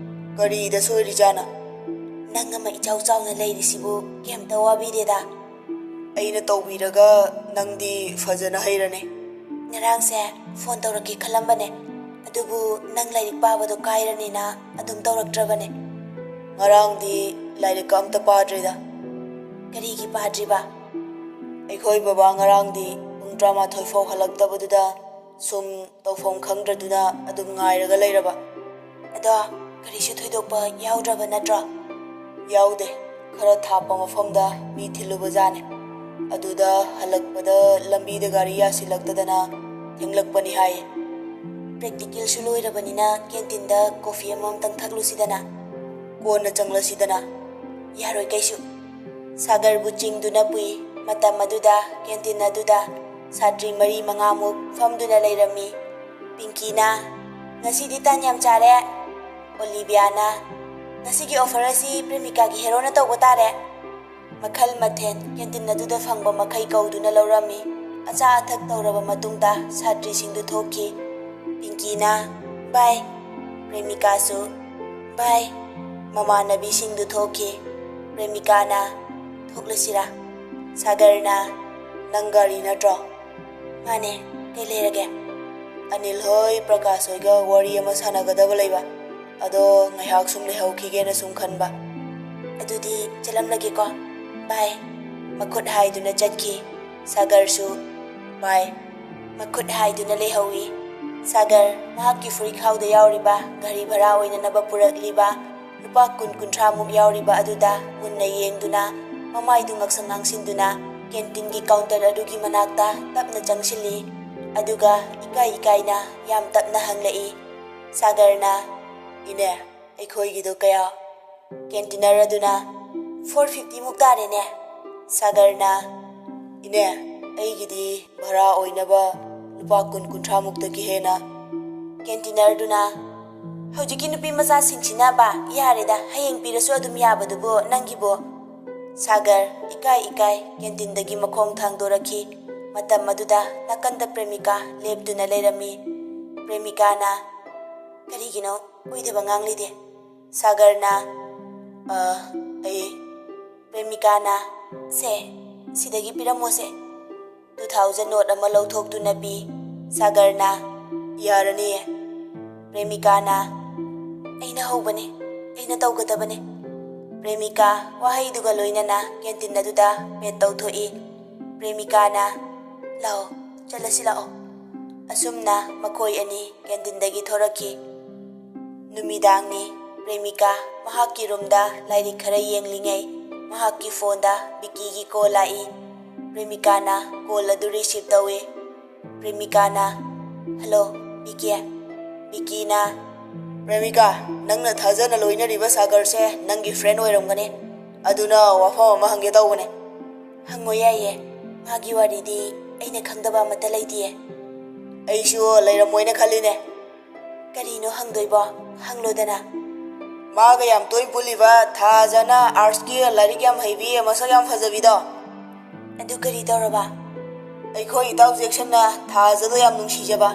"ꯀꯔꯤꯗ ꯁꯣꯏꯔꯤꯖꯥꯠꯅꯣ?" "ꯅꯪ ꯑꯃ ꯏꯆꯥꯎ ꯆꯥꯎꯅ ꯂꯩꯔꯤꯁꯤꯕꯨ ꯀꯩꯝꯇ ꯋꯥꯕꯤꯗꯦꯗ꯫" "ꯑꯩꯅ ꯇꯧꯕꯤꯔꯒ ꯅꯪꯗꯤ ꯐꯖꯅ ꯍꯩꯔꯅꯤ꯫" "ꯉꯔꯥꯡꯁꯦ ꯐꯣꯟ ꯇꯧꯔꯛꯀꯦ ꯈꯜꯂꯝꯕꯅꯦ, ꯑꯗꯨꯕꯨ ꯅꯪ ꯂꯥꯏꯔꯤꯛ ꯄꯥꯕꯗꯣ ꯀꯥꯏꯔꯅꯤꯅ ꯑꯗꯨꯝ ꯇꯧꯔꯛꯇ꯭ꯔꯕꯅꯦ꯫" "ꯉꯔꯥꯡꯗꯤ ꯂꯥꯏꯔꯤꯛꯀ ꯑꯝꯇ ꯄꯥꯗ꯭ꯔꯤꯗ꯫ ꯀꯔꯤꯒꯤ ꯄꯥꯗ꯭ꯔꯤꯕ?" "ꯑꯩꯈꯣꯏ ꯕꯕꯥ ꯉꯔꯥꯡꯗꯤ ꯄꯨꯡ ꯇꯔꯥꯃꯥꯊꯣꯏ ꯐꯥꯎ ꯍꯜꯂꯛꯇꯕꯗꯨꯗ ꯁꯨꯝ ꯇꯧꯐꯝ ꯈꯪꯗ꯭ꯔꯗꯨꯅ ꯑꯗꯨꯝ ꯉꯥꯏꯔꯒ ꯂꯩꯔꯕ꯫" "ꯑꯗꯣ ꯀꯔꯤꯁꯨ ꯊꯣꯏꯗꯣꯛꯄ ꯌꯥꯎꯗ꯭ꯔꯕ ꯅꯠꯇ꯭ꯔꯣ?" "ꯌꯥꯎꯗꯦ꯫ ꯈꯔ ꯊꯥꯞꯄ ꯃꯐꯝꯗ ꯃꯤ ꯊꯤꯜꯂꯨꯕꯖꯥꯠꯅꯦ꯫ ꯑꯗꯨꯗ ꯍꯜꯂꯛꯄꯗ ꯂꯝꯕꯤꯗ ꯒꯥꯔꯤ ꯌꯥꯁꯤꯜꯂꯛꯇꯗꯅ ꯊꯦꯡꯂꯛꯄꯅꯤ ꯍꯥꯏꯌꯦ꯫" "ꯄ꯭ꯔꯦꯛꯇꯤꯀꯦꯜꯁꯨ ꯂꯣꯏꯔꯕꯅꯤꯅ ꯀꯦꯟꯇꯤꯟꯗ ꯀꯣꯐꯤ ꯑꯃꯃꯝꯇꯪ ꯊꯛꯂꯨꯁꯤꯗꯅ꯫" "ꯀꯣꯟꯅ ꯆꯪꯂꯁꯤꯗꯅ꯫" "ꯌꯥꯔꯣꯏ ꯀꯩꯁꯨ꯫" ꯁꯥꯒꯔꯕꯨ ꯆꯤꯡꯗꯨꯅ ꯄꯨꯏ꯫ ꯃꯇꯝ ꯑꯗꯨꯗ ꯀꯦꯟꯇꯤꯟ ꯑꯗꯨꯗ ꯁꯥꯇ꯭ꯔꯤ ꯃꯔꯤ ꯃꯉꯥꯃꯨꯛ ꯐꯝꯗꯨꯅ ꯂꯩꯔꯝꯃꯤ꯫ ꯄꯤꯡꯀꯤꯅ, "ꯉꯁꯤꯗꯤ ꯇꯟ ꯌꯥꯝ ꯆꯥꯔꯦ꯫" ꯑꯣꯂꯤꯕꯤꯌꯥꯅ, "ꯉꯁꯤꯒꯤ ꯑꯣꯐꯔ ꯑꯁꯤ ꯄ꯭ꯔꯦꯃꯤꯀꯥꯒꯤ ꯍꯦꯔꯣꯅ ꯇꯧꯕ ꯇꯥꯔꯦ꯫" ꯃꯈꯜ ꯃꯊꯦꯜ ꯀꯦꯟꯇꯤꯟ ꯑꯗꯨꯗ ꯐꯪꯕ ꯃꯈꯩ ꯀꯧꯗꯨꯅ ꯂꯧꯔꯝꯃꯤ꯫ ꯑꯆꯥ ꯑꯊꯛ ꯇꯧꯔꯕ ꯃꯇꯨꯡꯗ ꯁꯥꯇ꯭ꯔꯤꯁꯤꯡꯗꯨ ꯊꯣꯛꯈꯤ꯫ ꯄꯤꯡꯀꯤꯅ, "ꯕꯥꯏ꯫" ꯄ꯭ꯔꯦꯃꯤꯀꯥꯁꯨ, "ꯕꯥꯏ꯫" ꯃꯃꯥꯟꯅꯕꯤꯁꯤꯡꯗꯨ ꯊꯣꯛꯈꯤ꯫ ꯄ꯭ꯔꯦꯃꯤꯀꯥꯅ, "ꯊꯣꯛꯂꯁꯤꯔꯥ?" ꯁꯥꯒꯔꯅ, "ꯅꯪ ꯒꯥꯔꯤ ꯅꯠꯇ꯭ꯔꯣ?" "ꯃꯥꯅꯦ, ꯀꯩ ꯂꯩꯔꯒꯦ?" "ꯑꯅꯤꯜ ꯍꯣꯏ ꯄ꯭ꯔꯀꯥꯁ ꯍꯣꯏꯒ ꯋꯥꯔꯤ ꯑꯃ ꯁꯥꯟꯅꯒꯗꯕ ꯂꯩꯕ, ꯑꯗꯣ ꯉꯥꯏꯍꯥꯛ ꯁꯨꯝ ꯂꯩꯍꯧꯈꯤꯒꯦꯅ ꯁꯨꯝ ꯈꯟꯕ꯫" "ꯑꯗꯨꯗꯤ ꯆꯠꯂꯝꯂꯒꯦꯀꯣ, ꯕꯥꯏ꯫" ꯃꯈꯨꯠ ꯍꯥꯏꯗꯨꯅ ꯆꯠꯈꯤ꯫ ꯁꯥꯒꯔꯁꯨ, "ꯕꯥꯏ꯫" ꯃꯈꯨꯠ ꯍꯥꯏꯗꯨꯅ ꯂꯩꯍꯧꯏ꯫ ꯁꯥꯒꯔ ꯃꯍꯥꯛꯀꯤ ꯐꯨꯔꯤꯠꯈꯥꯎꯗ ꯌꯥꯎꯔꯤꯕ ꯒꯥꯔꯤ ꯚꯔꯥ ꯑꯣꯏꯅꯅꯕ ꯄꯨꯔꯛꯂꯤꯕ ꯂꯨꯄꯥ ꯀꯨꯟ ꯀꯨꯟꯊ꯭ꯔꯥꯃꯨꯛ ꯌꯥꯎꯔꯤꯕ ꯑꯗꯨꯗ ꯃꯨꯟꯅ ꯌꯦꯡꯗꯨꯅ, ꯃꯃꯥꯏꯗꯨ ꯉꯛꯁꯪ ꯉꯥꯡꯁꯤꯟꯗꯨꯅ ꯀꯦꯟꯇꯤꯟꯒꯤ ꯀꯥꯎꯟꯇꯔ ꯑꯗꯨꯒꯤ ꯃꯅꯥꯛꯇ ꯇꯞꯅ ꯆꯪꯁꯤꯜꯂꯤ꯫ ꯑꯗꯨꯒ ꯏꯀꯥꯏ ꯏꯀꯥꯏꯅ ꯌꯥꯝ ꯇꯞꯅ ꯍꯪꯂꯛꯏ꯫ ꯁꯥꯒꯔꯅ, "ꯏꯅꯦ, ꯑꯩꯈꯣꯏꯒꯤꯗꯣ ꯀꯌꯥ?" ꯀꯦꯟꯇꯤꯅꯔ ꯑꯗꯨꯅ, "ꯐꯣꯔ ꯐꯤꯐꯇꯤ ꯃꯨꯛ ꯇꯥꯔꯦꯅꯦ꯫" ꯁꯥꯒꯔꯅ, "ꯏꯅꯦ, ꯑꯩꯒꯤꯗꯤ ꯚꯔꯥ ꯑꯣꯏꯅꯕ ꯂꯨꯄꯥ ꯀꯨꯟ ꯀꯨꯟꯊ꯭ꯔꯥ ꯃꯨꯛꯇꯒꯤ ꯍꯦꯟꯅ꯫" ꯀꯦꯟꯇꯤꯅꯔꯗꯨꯅ, "ꯍꯧꯖꯤꯛꯀꯤ ꯅꯨꯄꯤ ꯃꯆꯥꯁꯤꯡꯁꯤꯅꯕ ꯌꯥꯔꯦꯗ, ꯍꯌꯦꯡ ꯄꯤꯔꯁꯨ ꯑꯗꯨꯝ ꯌꯥꯕꯗꯨꯕꯨ ꯅꯪꯒꯤꯕꯨ꯫" ꯁꯥꯒꯔ ꯏꯀꯥꯏ ꯏꯀꯥꯏ ꯀꯦꯟꯇꯤꯟꯗꯒꯤ ꯃꯈꯣꯡ ꯊꯥꯡꯗꯣꯔꯛꯈꯤ꯫ ꯃꯇꯝ ꯑꯗꯨꯗ ꯅꯥꯀꯟꯗ ꯄ꯭ꯔꯦꯃꯤꯀꯥ ꯂꯦꯞꯇꯨꯅ ꯂꯩꯔꯝꯃꯤ꯫ ꯄ꯭ꯔꯦꯃꯤꯀꯥꯅ, "ꯀꯔꯤꯒꯤꯅꯣ ꯑꯣꯏꯗꯕ ꯉꯥꯡꯂꯤꯗꯤ?" ꯁꯥꯒꯔꯅ, "ꯑ, ꯑꯩ..." ꯄ꯭ꯔꯦꯃꯤꯀꯥꯅ, "ꯁꯦ, ꯁꯤꯗꯒꯤ ꯄꯤꯔꯝꯃꯣꯁꯦ꯫" ꯇꯨ ꯊꯥꯎꯖꯟ ꯅꯣꯠ ꯑꯃ ꯂꯧꯊꯣꯛꯇꯨꯅ ꯄꯤ꯫ ꯁꯥꯒꯔꯅ, "ꯌꯥꯔꯅꯤꯌꯦ꯫" ꯄ꯭ꯔꯦꯃꯤꯀꯥꯅ, "ꯑꯩꯅ ꯍꯧꯕꯅꯦ, ꯑꯩꯅ ꯇꯧꯒꯗꯕꯅꯦ꯫" ꯄ꯭ꯔꯦꯃꯤꯀꯥ ꯋꯥꯍꯩꯗꯨꯒ ꯂꯣꯏꯅꯅ ꯀꯦꯟꯇꯤꯟ ꯑꯗꯨꯗ ꯄꯦꯠ ꯇꯧꯊꯣꯛꯏ꯫ ꯄ꯭ꯔꯦꯃꯤꯀꯥꯅ, "ꯂꯥꯛꯑꯣ, ꯆꯠꯂꯁꯤ ꯂꯥꯛꯑꯣ꯫" ꯑꯁꯨꯝꯅ ꯃꯈꯣꯏ ꯑꯅꯤ ꯀꯦꯟꯇꯤꯟꯗꯒꯤ ꯊꯣꯔꯛꯈꯤ꯫ ꯅꯨꯃꯤꯗꯥꯡꯅꯤ꯫ ꯄ꯭ꯔꯦꯃꯤꯀꯥ ꯃꯍꯥꯛꯀꯤ ꯔꯨꯝꯗ ꯂꯥꯏꯔꯤꯛ ꯈꯔ ꯌꯦꯡꯂꯤꯉꯩ ꯃꯍꯥꯛꯀꯤ ꯐꯣꯟꯗ ꯕꯤꯀꯤꯒꯤ ꯀꯣꯜ ꯂꯥꯛꯏ꯫ ꯄ꯭ꯔꯦꯃꯤꯀꯥꯅ ꯀꯣꯜ ꯑꯗꯨ ꯔꯤꯁꯤꯞ ꯇꯧꯏ꯫ ꯄ꯭ꯔꯦꯃꯤꯀꯥꯅ, "ꯍꯜꯂꯣ, ꯕꯤꯀꯤ꯫" ꯕꯤꯀꯤꯅ, "ꯄ꯭ꯔꯦꯃꯤꯀꯥ, ꯅꯪꯅ ꯊꯥꯖꯅ ꯂꯣꯏꯅꯔꯤꯕ ꯁꯥꯒꯔꯁꯦ ꯅꯪꯒꯤ ꯐ꯭ꯔꯦꯟ ꯑꯣꯏꯔꯝꯒꯅꯤ꯫ ꯑꯗꯨꯅ ꯋꯥꯐꯝ ꯑꯃ ꯍꯪꯒꯦ ꯇꯧꯕꯅꯦ꯫" "ꯍꯪꯉꯣ ꯌꯥꯏꯌꯦ꯫ ꯃꯥꯒꯤ ꯋꯥꯔꯤꯗꯤ ꯑꯩꯅ ꯈꯪꯗꯕ ꯑꯃꯠꯇ ꯂꯩꯇꯤꯌꯦ꯫" "ꯑꯩꯁꯨ ꯂꯩꯔꯝꯃꯣꯏꯅ ꯈꯜꯂꯤꯅꯦ꯫" "ꯀꯔꯤꯅꯣ ꯍꯪꯗꯣꯏꯕꯣ? ꯍꯪꯂꯣꯗꯅ꯫" "ꯃꯥꯒ ꯌꯥꯝ ꯇꯣꯏꯅ ꯄꯨꯜꯂꯤꯕ ꯊꯥꯖꯅ ꯑꯥꯔꯠꯁꯀꯤ ꯂꯥꯏꯔꯤꯛ ꯌꯥꯝ ꯍꯩꯕꯤ, ꯃꯁꯛ ꯌꯥꯝ ꯐꯖꯕꯤꯗꯣ꯫" "ꯑꯗꯨ ꯀꯔꯤ ꯇꯧꯔꯕ?" "ꯑꯩꯈꯣꯏ ꯏꯇꯥꯎ ꯖꯦꯛꯁꯟꯅ ꯊꯥꯖꯗꯣ ꯌꯥꯝ ꯅꯨꯡꯁꯤꯖꯕ꯫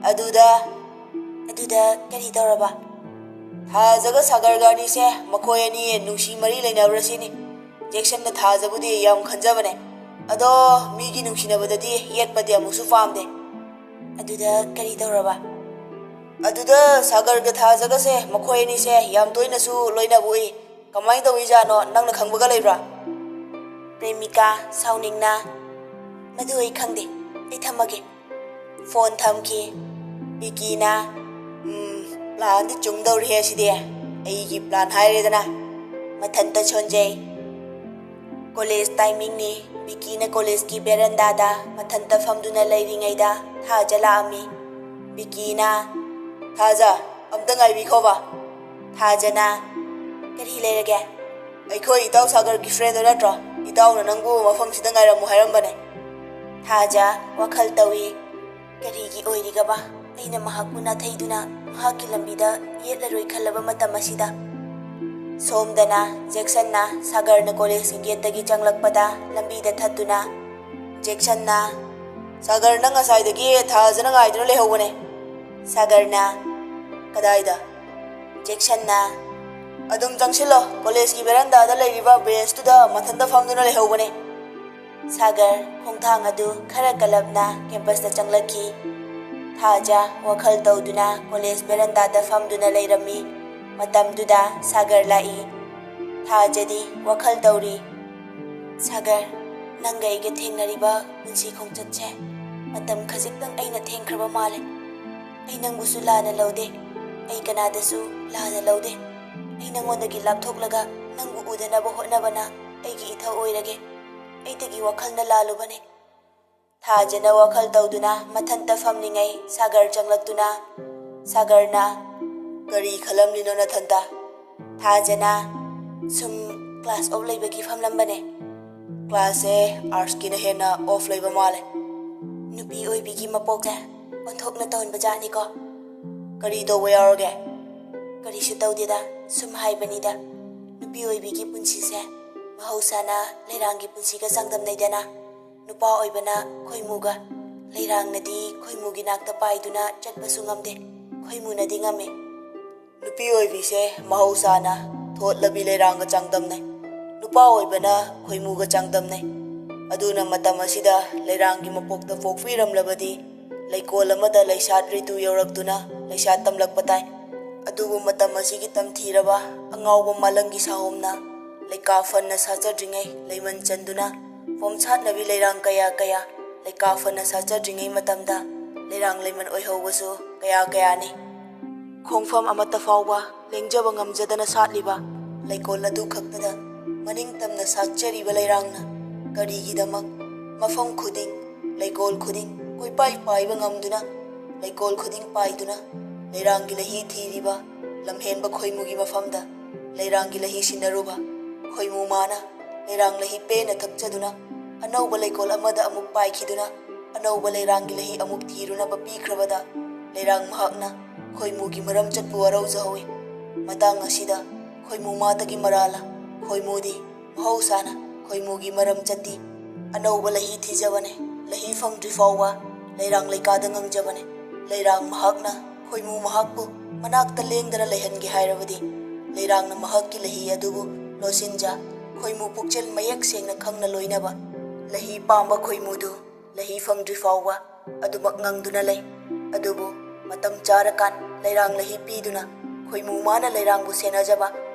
ꯑꯗꯨꯗ..." "ꯑꯗꯨꯗ ꯀꯔꯤ ꯇꯧꯔꯕ?" "ꯊꯥꯖꯒ ꯁꯥꯒꯔꯒ ꯑꯅꯤꯁꯦ ꯃꯈꯣꯏ ꯑꯅꯤ ꯅꯨꯡꯁꯤ ꯃꯔꯤ ꯂꯩꯅꯕ꯭ꯔꯥ ꯁꯤꯅꯤ꯫ ꯖꯦꯛꯁꯟꯅ ꯊꯥꯖꯕꯨꯗꯤ ꯌꯥꯝ ꯈꯟꯖꯕꯅꯦ꯫ ꯑꯗꯣ ꯃꯤꯒꯤ ꯅꯨꯡꯁꯤꯅꯕꯗꯗꯤ ꯌꯦꯠꯄꯗꯤ ꯑꯃꯨꯛꯁꯨ ꯄꯥꯝꯗꯦ꯫" "ꯑꯗꯨꯗ ꯀꯔꯤ ꯇꯧꯔꯕ?" "ꯑꯗꯨꯗ ꯁꯥꯒꯔꯒ ꯊꯥꯖꯒꯁꯦ ꯃꯈꯣꯏ ꯑꯅꯤꯁꯦ ꯌꯥꯝ ꯇꯣꯏꯅꯁꯨ ꯂꯣꯏꯅꯕ ꯎꯏ꯫ ꯀꯃꯥꯏꯅ ꯇꯧꯏꯖꯥꯠꯅꯣ, ꯅꯪꯅ ꯈꯪꯕꯒ ꯂꯩꯕ꯭ꯔꯥ?" ꯄ꯭ꯔꯦꯃꯤꯀꯥ ꯁꯥꯎꯅꯤꯡꯅ, "ꯃꯗꯨ ꯑꯩ ꯈꯪꯗꯦ, ꯑꯩ ꯊꯝꯃꯒꯦ꯫" ꯐꯣꯟ ꯊꯝꯈꯤ꯫ ꯕꯤꯀꯤꯅ, "ꯎꯝ, ꯄ꯭ꯂꯥꯟꯗꯤ ꯆꯨꯝꯗꯧꯔꯤꯍꯦ ꯁꯤꯗꯤ꯫ ꯑꯩꯒꯤ ꯄ꯭ꯂꯥꯟ ꯍꯥꯏꯔꯦꯗꯅ꯫" ꯃꯊꯟꯇ ꯁꯣꯟꯖꯩ꯫ ꯀꯣꯂꯦꯖ ꯇꯥꯏꯃꯤꯡꯅꯤ꯫ ꯕꯤꯀꯤꯅ ꯀꯣꯂꯦꯖꯀꯤ ꯕꯦꯔꯟꯗꯥꯗ ꯃꯊꯟꯇ ꯐꯝꯗꯨꯅ ꯂꯩꯔꯤꯉꯩꯗ ꯊꯥꯖ ꯂꯥꯛꯑꯝꯃꯤ꯫ ꯕꯤꯀꯤꯅ, "ꯊꯥꯖ, ꯑꯝꯇ ꯉꯥꯏꯕꯤꯈꯣꯕ꯫" ꯊꯥꯖꯅ, "ꯀꯔꯤ ꯂꯩꯔꯒꯦ?" "ꯑꯩꯈꯣꯏ ꯏꯇꯥꯎ ꯁꯥꯒꯔꯒꯤ ꯐ꯭ꯔꯦꯟꯗꯣ ꯅꯠꯇ꯭ꯔꯣ? ꯏꯇꯥꯎꯅ ꯅꯪꯕꯨ ꯃꯐꯝꯁꯤꯗ ꯉꯥꯏꯔꯝꯃꯨ ꯍꯥꯏꯔꯝꯕꯅꯦ꯫" ꯊꯥꯖ ꯋꯥꯈꯜ ꯇꯧꯏ꯫ ꯀꯔꯤꯒꯤ ꯑꯣꯏꯔꯤꯒꯕ ꯑꯩꯅ ꯃꯍꯥꯛꯄꯨ ꯅꯥꯊꯩꯗꯨꯅ ꯃꯍꯥꯛꯀꯤ ꯂꯝꯕꯤꯗ ꯌꯦꯠꯂꯔꯣꯏ ꯈꯜꯂꯕ ꯃꯇꯝ ꯑꯁꯤꯗ? ꯁꯣꯝꯗꯅ ꯖꯦꯛꯁꯟꯅ ꯁꯥꯒꯔꯅ ꯀꯣꯂꯦꯖꯀꯤ ꯒꯦꯠꯇꯒꯤ ꯆꯪꯂꯛꯄꯗ ꯂꯝꯕꯤꯗ ꯊꯠꯇꯨꯅ, ꯖꯦꯛꯁꯟꯅ, "ꯁꯥꯒꯔ, ꯅꯪ ꯉꯁꯥꯏꯗꯒꯤ ꯊꯥꯖꯅ ꯉꯥꯏꯗꯨꯅ ꯂꯩꯍꯧꯕꯅꯦ꯫" ꯁꯥꯒꯔꯅ, "ꯀꯗꯥꯏꯗ?" ꯖꯦꯛꯁꯟꯅ, "ꯑꯗꯨꯝ ꯆꯪꯁꯤꯜꯂꯣ, ꯀꯣꯂꯦꯖꯀꯤ ꯕꯦꯔꯟꯗꯥꯗ ꯂꯩꯔꯤꯕ ꯕꯦꯟꯁꯇꯨꯗ ꯃꯊꯟꯇ ꯐꯝꯗꯨꯅ ꯂꯩꯍꯧꯕꯅꯦ꯫" ꯁꯥꯒꯔ ꯈꯣꯡꯊꯥꯡ ꯑꯗꯨ ꯈꯔ ꯀꯜꯂꯞꯅ ꯀꯦꯝꯄꯁꯇ ꯆꯪꯂꯛꯈꯤ꯫ ꯊꯥꯖ ꯋꯥꯈꯜ ꯇꯧꯗꯨꯅ ꯀꯣꯂꯦꯖ ꯕꯦꯔꯟꯗꯥꯗ ꯐꯝꯗꯨꯅ ꯂꯩꯔꯝꯃꯤ꯫ ꯃꯇꯝꯗꯨꯗ ꯁꯥꯒꯔ ꯂꯥꯛꯏ꯫ ꯊꯥꯖꯗꯤ ꯋꯥꯈꯜ ꯇꯧꯔꯤ꯫ "ꯁꯥꯒꯔ, ꯅꯪꯒ ꯑꯩꯒ ꯊꯦꯡꯅꯔꯤꯕ ꯄꯨꯟꯁꯤ ꯈꯣꯡꯆꯠꯁꯦ ꯃꯇꯝ ꯈꯖꯤꯛꯇꯪ ꯑꯩꯅ ꯊꯦꯡꯈ꯭ꯔꯕ ꯃꯥꯜꯂꯦ꯫ ꯑꯩ ꯅꯪꯕꯨꯁꯨ ꯂꯥꯟꯅ ꯂꯧꯗꯦ, ꯑꯩ ꯀꯅꯥꯗꯁꯨ ꯂꯥꯟꯅ ꯂꯧꯗꯦ꯫ ꯑꯩ ꯅꯪꯉꯣꯟꯗꯒꯤ ꯂꯥꯞꯊꯣꯛꯂꯒ ꯅꯪꯕꯨ ꯎꯗꯅꯕ ꯍꯣꯠꯅꯕꯅ ꯑꯩꯒꯤ ꯏꯊꯧ ꯑꯣꯏꯔꯒꯦ꯫ ꯑꯩꯗꯒꯤ ꯋꯥꯈꯜꯅ ꯂꯥꯜꯂꯨꯕꯅꯦ꯫" ꯊꯥꯖꯅ ꯋꯥꯈꯜ ꯇꯧꯗꯨꯅ ꯃꯊꯟꯇ ꯐꯝꯂꯤꯉꯩ ꯁꯥꯒꯔ ꯆꯪꯂꯛꯇꯨꯅ, ꯁꯥꯒꯔꯅ, "ꯀꯔꯤ ꯈꯜꯂꯝꯂꯤꯅꯣ ꯅꯊꯟꯇ?" ꯊꯥꯖꯅ, "ꯁꯨꯝ ꯀ꯭ꯂꯥꯁ ꯑꯣꯐ ꯂꯩꯕꯒꯤ ꯐꯝꯂꯝꯕꯅꯦ꯫" "ꯀ꯭ꯂꯥꯁꯁꯦ ꯑꯥꯔꯠꯁꯀꯤꯅ ꯍꯦꯟꯅ ꯑꯣꯐ ꯂꯩꯕ ꯃꯥꯜꯂꯦ꯫" "ꯅꯨꯄꯤ ꯑꯣꯏꯕꯤꯒꯤ ꯃꯄꯣꯛꯁꯦ ꯑꯣꯟꯊꯣꯛꯅ ꯇꯧꯍꯟꯕ ꯖꯥꯠꯅꯤꯀꯣ꯫" "ꯀꯔꯤ ꯇꯧꯕ ꯌꯥꯎꯔꯒꯦ?" "ꯀꯔꯤꯁꯨ ꯇꯧꯗꯦꯗ, ꯁꯨꯝ ꯍꯥꯏꯕꯅꯤꯗ꯫ ꯅꯨꯄꯤ ꯑꯣꯏꯕꯤꯒꯤ ꯄꯨꯟꯁꯤꯁꯦ ꯃꯍꯧꯁꯥꯅ ꯂꯩꯔꯥꯡꯒꯤ ꯄꯨꯟꯁꯤꯒ ꯆꯥꯡꯗꯝꯅꯩꯗꯅ꯫ ꯅꯨꯄꯥ ꯑꯣꯏꯕꯅ ꯈꯣꯏꯃꯨꯒ, ꯂꯩꯔꯥꯡꯅꯗꯤ ꯈꯣꯏꯃꯨꯒꯤ ꯅꯥꯛꯇ ꯄꯥꯏꯗꯨꯅ ꯆꯠꯄꯁꯨ ꯉꯝꯗꯦ, ꯈꯣꯏꯃꯨꯅꯗꯤ ꯉꯝꯃꯤ꯫ ꯅꯨꯄꯤ ꯑꯣꯏꯕꯤꯁꯦ ꯃꯍꯧꯁꯥꯅ ꯊꯣꯠꯂꯕꯤ ꯂꯩꯔꯥꯡꯒ ꯆꯥꯡꯗꯝꯅꯩ꯫ ꯅꯨꯄꯥ ꯑꯣꯏꯕꯅ ꯈꯣꯏꯃꯨꯒ ꯆꯥꯡꯗꯝꯅꯩ꯫ ꯑꯗꯨꯅ ꯃꯇꯝ ꯑꯁꯤꯗ ꯂꯩꯔꯥꯡꯒꯤ ꯃꯄꯣꯛꯇ ꯄꯣꯛꯄꯤꯔꯝꯂꯕꯗꯤ ꯂꯩꯀꯣꯜ ꯑꯃꯗ ꯂꯩꯁꯥꯠ ꯔꯤꯇꯨ ꯌꯧꯔꯛꯇꯨꯅ ꯂꯩꯁꯥꯠ ꯇꯝꯂꯛꯄ ꯇꯥꯏ꯫ ꯑꯗꯨꯕꯨ ꯃꯇꯝ ꯑꯁꯤꯒꯤ ꯇꯝꯊꯤꯔꯕ ꯑꯉꯥꯎꯕ ꯃꯥꯂꯪꯒꯤ ꯁꯥꯍꯣꯝꯅ ꯂꯩꯀꯥ ꯐꯅ ꯁꯥꯆꯗ꯭ꯔꯤꯉꯩ ꯂꯩꯃꯟ ꯆꯟꯗꯨꯅ ꯐꯣꯝꯁꯥꯠꯅꯕꯤ ꯂꯩꯔꯥꯡ ꯀꯌꯥ ꯀꯌꯥ ꯂꯩꯀꯥ ꯐꯅ ꯁꯥꯆꯗ꯭ꯔꯤꯉꯩ ꯃꯇꯝꯗ ꯂꯩꯔꯥꯡ ꯂꯩꯃꯟ ꯑꯣꯏꯍꯧꯕꯁꯨ ꯀꯌꯥ ꯀꯌꯥꯅꯤ꯫ ꯈꯣꯡꯐꯝ ꯑꯃꯠꯇ ꯐꯥꯎꯕ ꯂꯦꯡꯖꯕ ꯉꯝꯖꯗꯅ ꯁꯥꯠꯂꯤꯕ ꯂꯩꯀꯣꯜ ꯑꯗꯨ ꯈꯛꯇꯗ ꯃꯅꯤꯡ ꯇꯝꯅ ꯁꯥꯠꯆꯔꯤꯕ ꯂꯩꯔꯥꯡꯅ ꯀꯔꯤꯒꯤꯗꯃꯛ ꯃꯐꯝ ꯈꯨꯗꯤꯡ, ꯂꯩꯀꯣꯜ ꯈꯨꯗꯤꯡ ꯀꯣꯏꯄꯥꯏ ꯄꯥꯏꯕ ꯉꯝꯗꯨꯅ, ꯂꯩꯀꯣꯜ ꯈꯨꯗꯤꯡ ꯄꯥꯏꯗꯨꯅ ꯂꯩꯔꯥꯡꯒꯤ ꯂꯍꯤ ꯊꯤꯔꯤꯕ ꯂꯝꯍꯦꯟꯕ ꯈꯣꯏꯃꯨꯒꯤ ꯃꯐꯝꯗ ꯂꯩꯔꯥꯡꯒꯤ ꯂꯍꯤ ꯁꯤꯟꯅꯔꯨꯕ ꯈꯣꯏꯃꯨ ꯃꯥꯅ ꯂꯩꯔꯥꯡ ꯂꯍꯤ ꯄꯦꯟꯅ ꯊꯛꯆꯗꯨꯅ ꯑꯅꯧꯕ ꯂꯩꯀꯣꯜ ꯑꯃꯗ ꯑꯃꯨꯛ ꯄꯥꯏꯈꯤꯗꯨꯅ ꯑꯅꯧꯕ ꯂꯩꯔꯥꯡꯒꯤ ꯂꯍꯤ ꯑꯃꯨꯛ ꯊꯤꯔꯨꯅꯕ ꯄꯤꯈ꯭ꯔꯕꯗ ꯂꯩꯔꯥꯡ ꯃꯍꯥꯛꯅ ꯈꯣꯏꯃꯨꯒꯤ ꯃꯔꯝ ꯆꯠꯄꯨ ꯋꯥꯔꯧꯖꯍꯧꯏ꯫ ꯃꯇꯥꯡ ꯑꯁꯤꯗ ꯈꯣꯏꯃꯨ ꯃꯥꯇꯒꯤ ꯃꯔꯥꯜꯂ? ꯈꯣꯏꯃꯨꯗꯤ ꯃꯍꯧꯁꯥꯅ ꯈꯣꯏꯃꯨꯒꯤ ꯃꯔꯝ ꯆꯠꯇꯤ꯫ ꯑꯅꯧꯕ ꯂꯍꯤ ꯊꯤꯖꯕꯅꯦ꯫ ꯂꯍꯤ ꯐꯪꯗ꯭ꯔꯤ ꯐꯥꯎꯕ ꯂꯩꯔꯥꯡ ꯂꯩꯀꯥꯗ ꯉꯪꯖꯕꯅꯦ꯫ ꯂꯩꯔꯥꯡ ꯃꯍꯥꯛꯅ ꯈꯣꯏꯃꯨ ꯃꯍꯥꯛꯄꯨ ꯃꯅꯥꯛꯇ ꯂꯦꯡꯗꯅ ꯂꯩꯍꯟꯒꯦ ꯍꯥꯏꯔꯕꯗꯤ ꯂꯩꯔꯥꯡꯅ ꯃꯍꯥꯛꯀꯤ ꯂꯍꯤ ꯑꯗꯨꯕꯨ ꯂꯣꯠꯁꯤꯟꯖ ꯈꯣꯏꯃꯨ ꯄꯨꯛꯆꯦꯜ ꯃꯌꯦꯛ ꯁꯦꯡꯅ ꯈꯪꯅ ꯂꯣꯏꯅꯕ ꯂꯍꯤ ꯄꯥꯝꯕ ꯈꯣꯏꯃꯨꯗꯨ ꯂꯍꯤ ꯐꯪꯗ꯭ꯔꯤ ꯐꯥꯎꯕ ꯑꯗꯨꯃꯛ ꯉꯪꯗꯨꯅ ꯂꯩ꯫ ꯑꯗꯨꯕꯨ ꯃꯇꯝ ꯆꯥꯔꯀꯥꯟ ꯂꯩꯔꯥꯡ ꯂꯍꯤ ꯄꯤꯗꯨꯅ ꯈꯣꯏꯃꯨ ꯃꯥꯅ ꯂꯩꯔꯥꯡꯕꯨ ꯁꯦꯟꯅꯖꯕ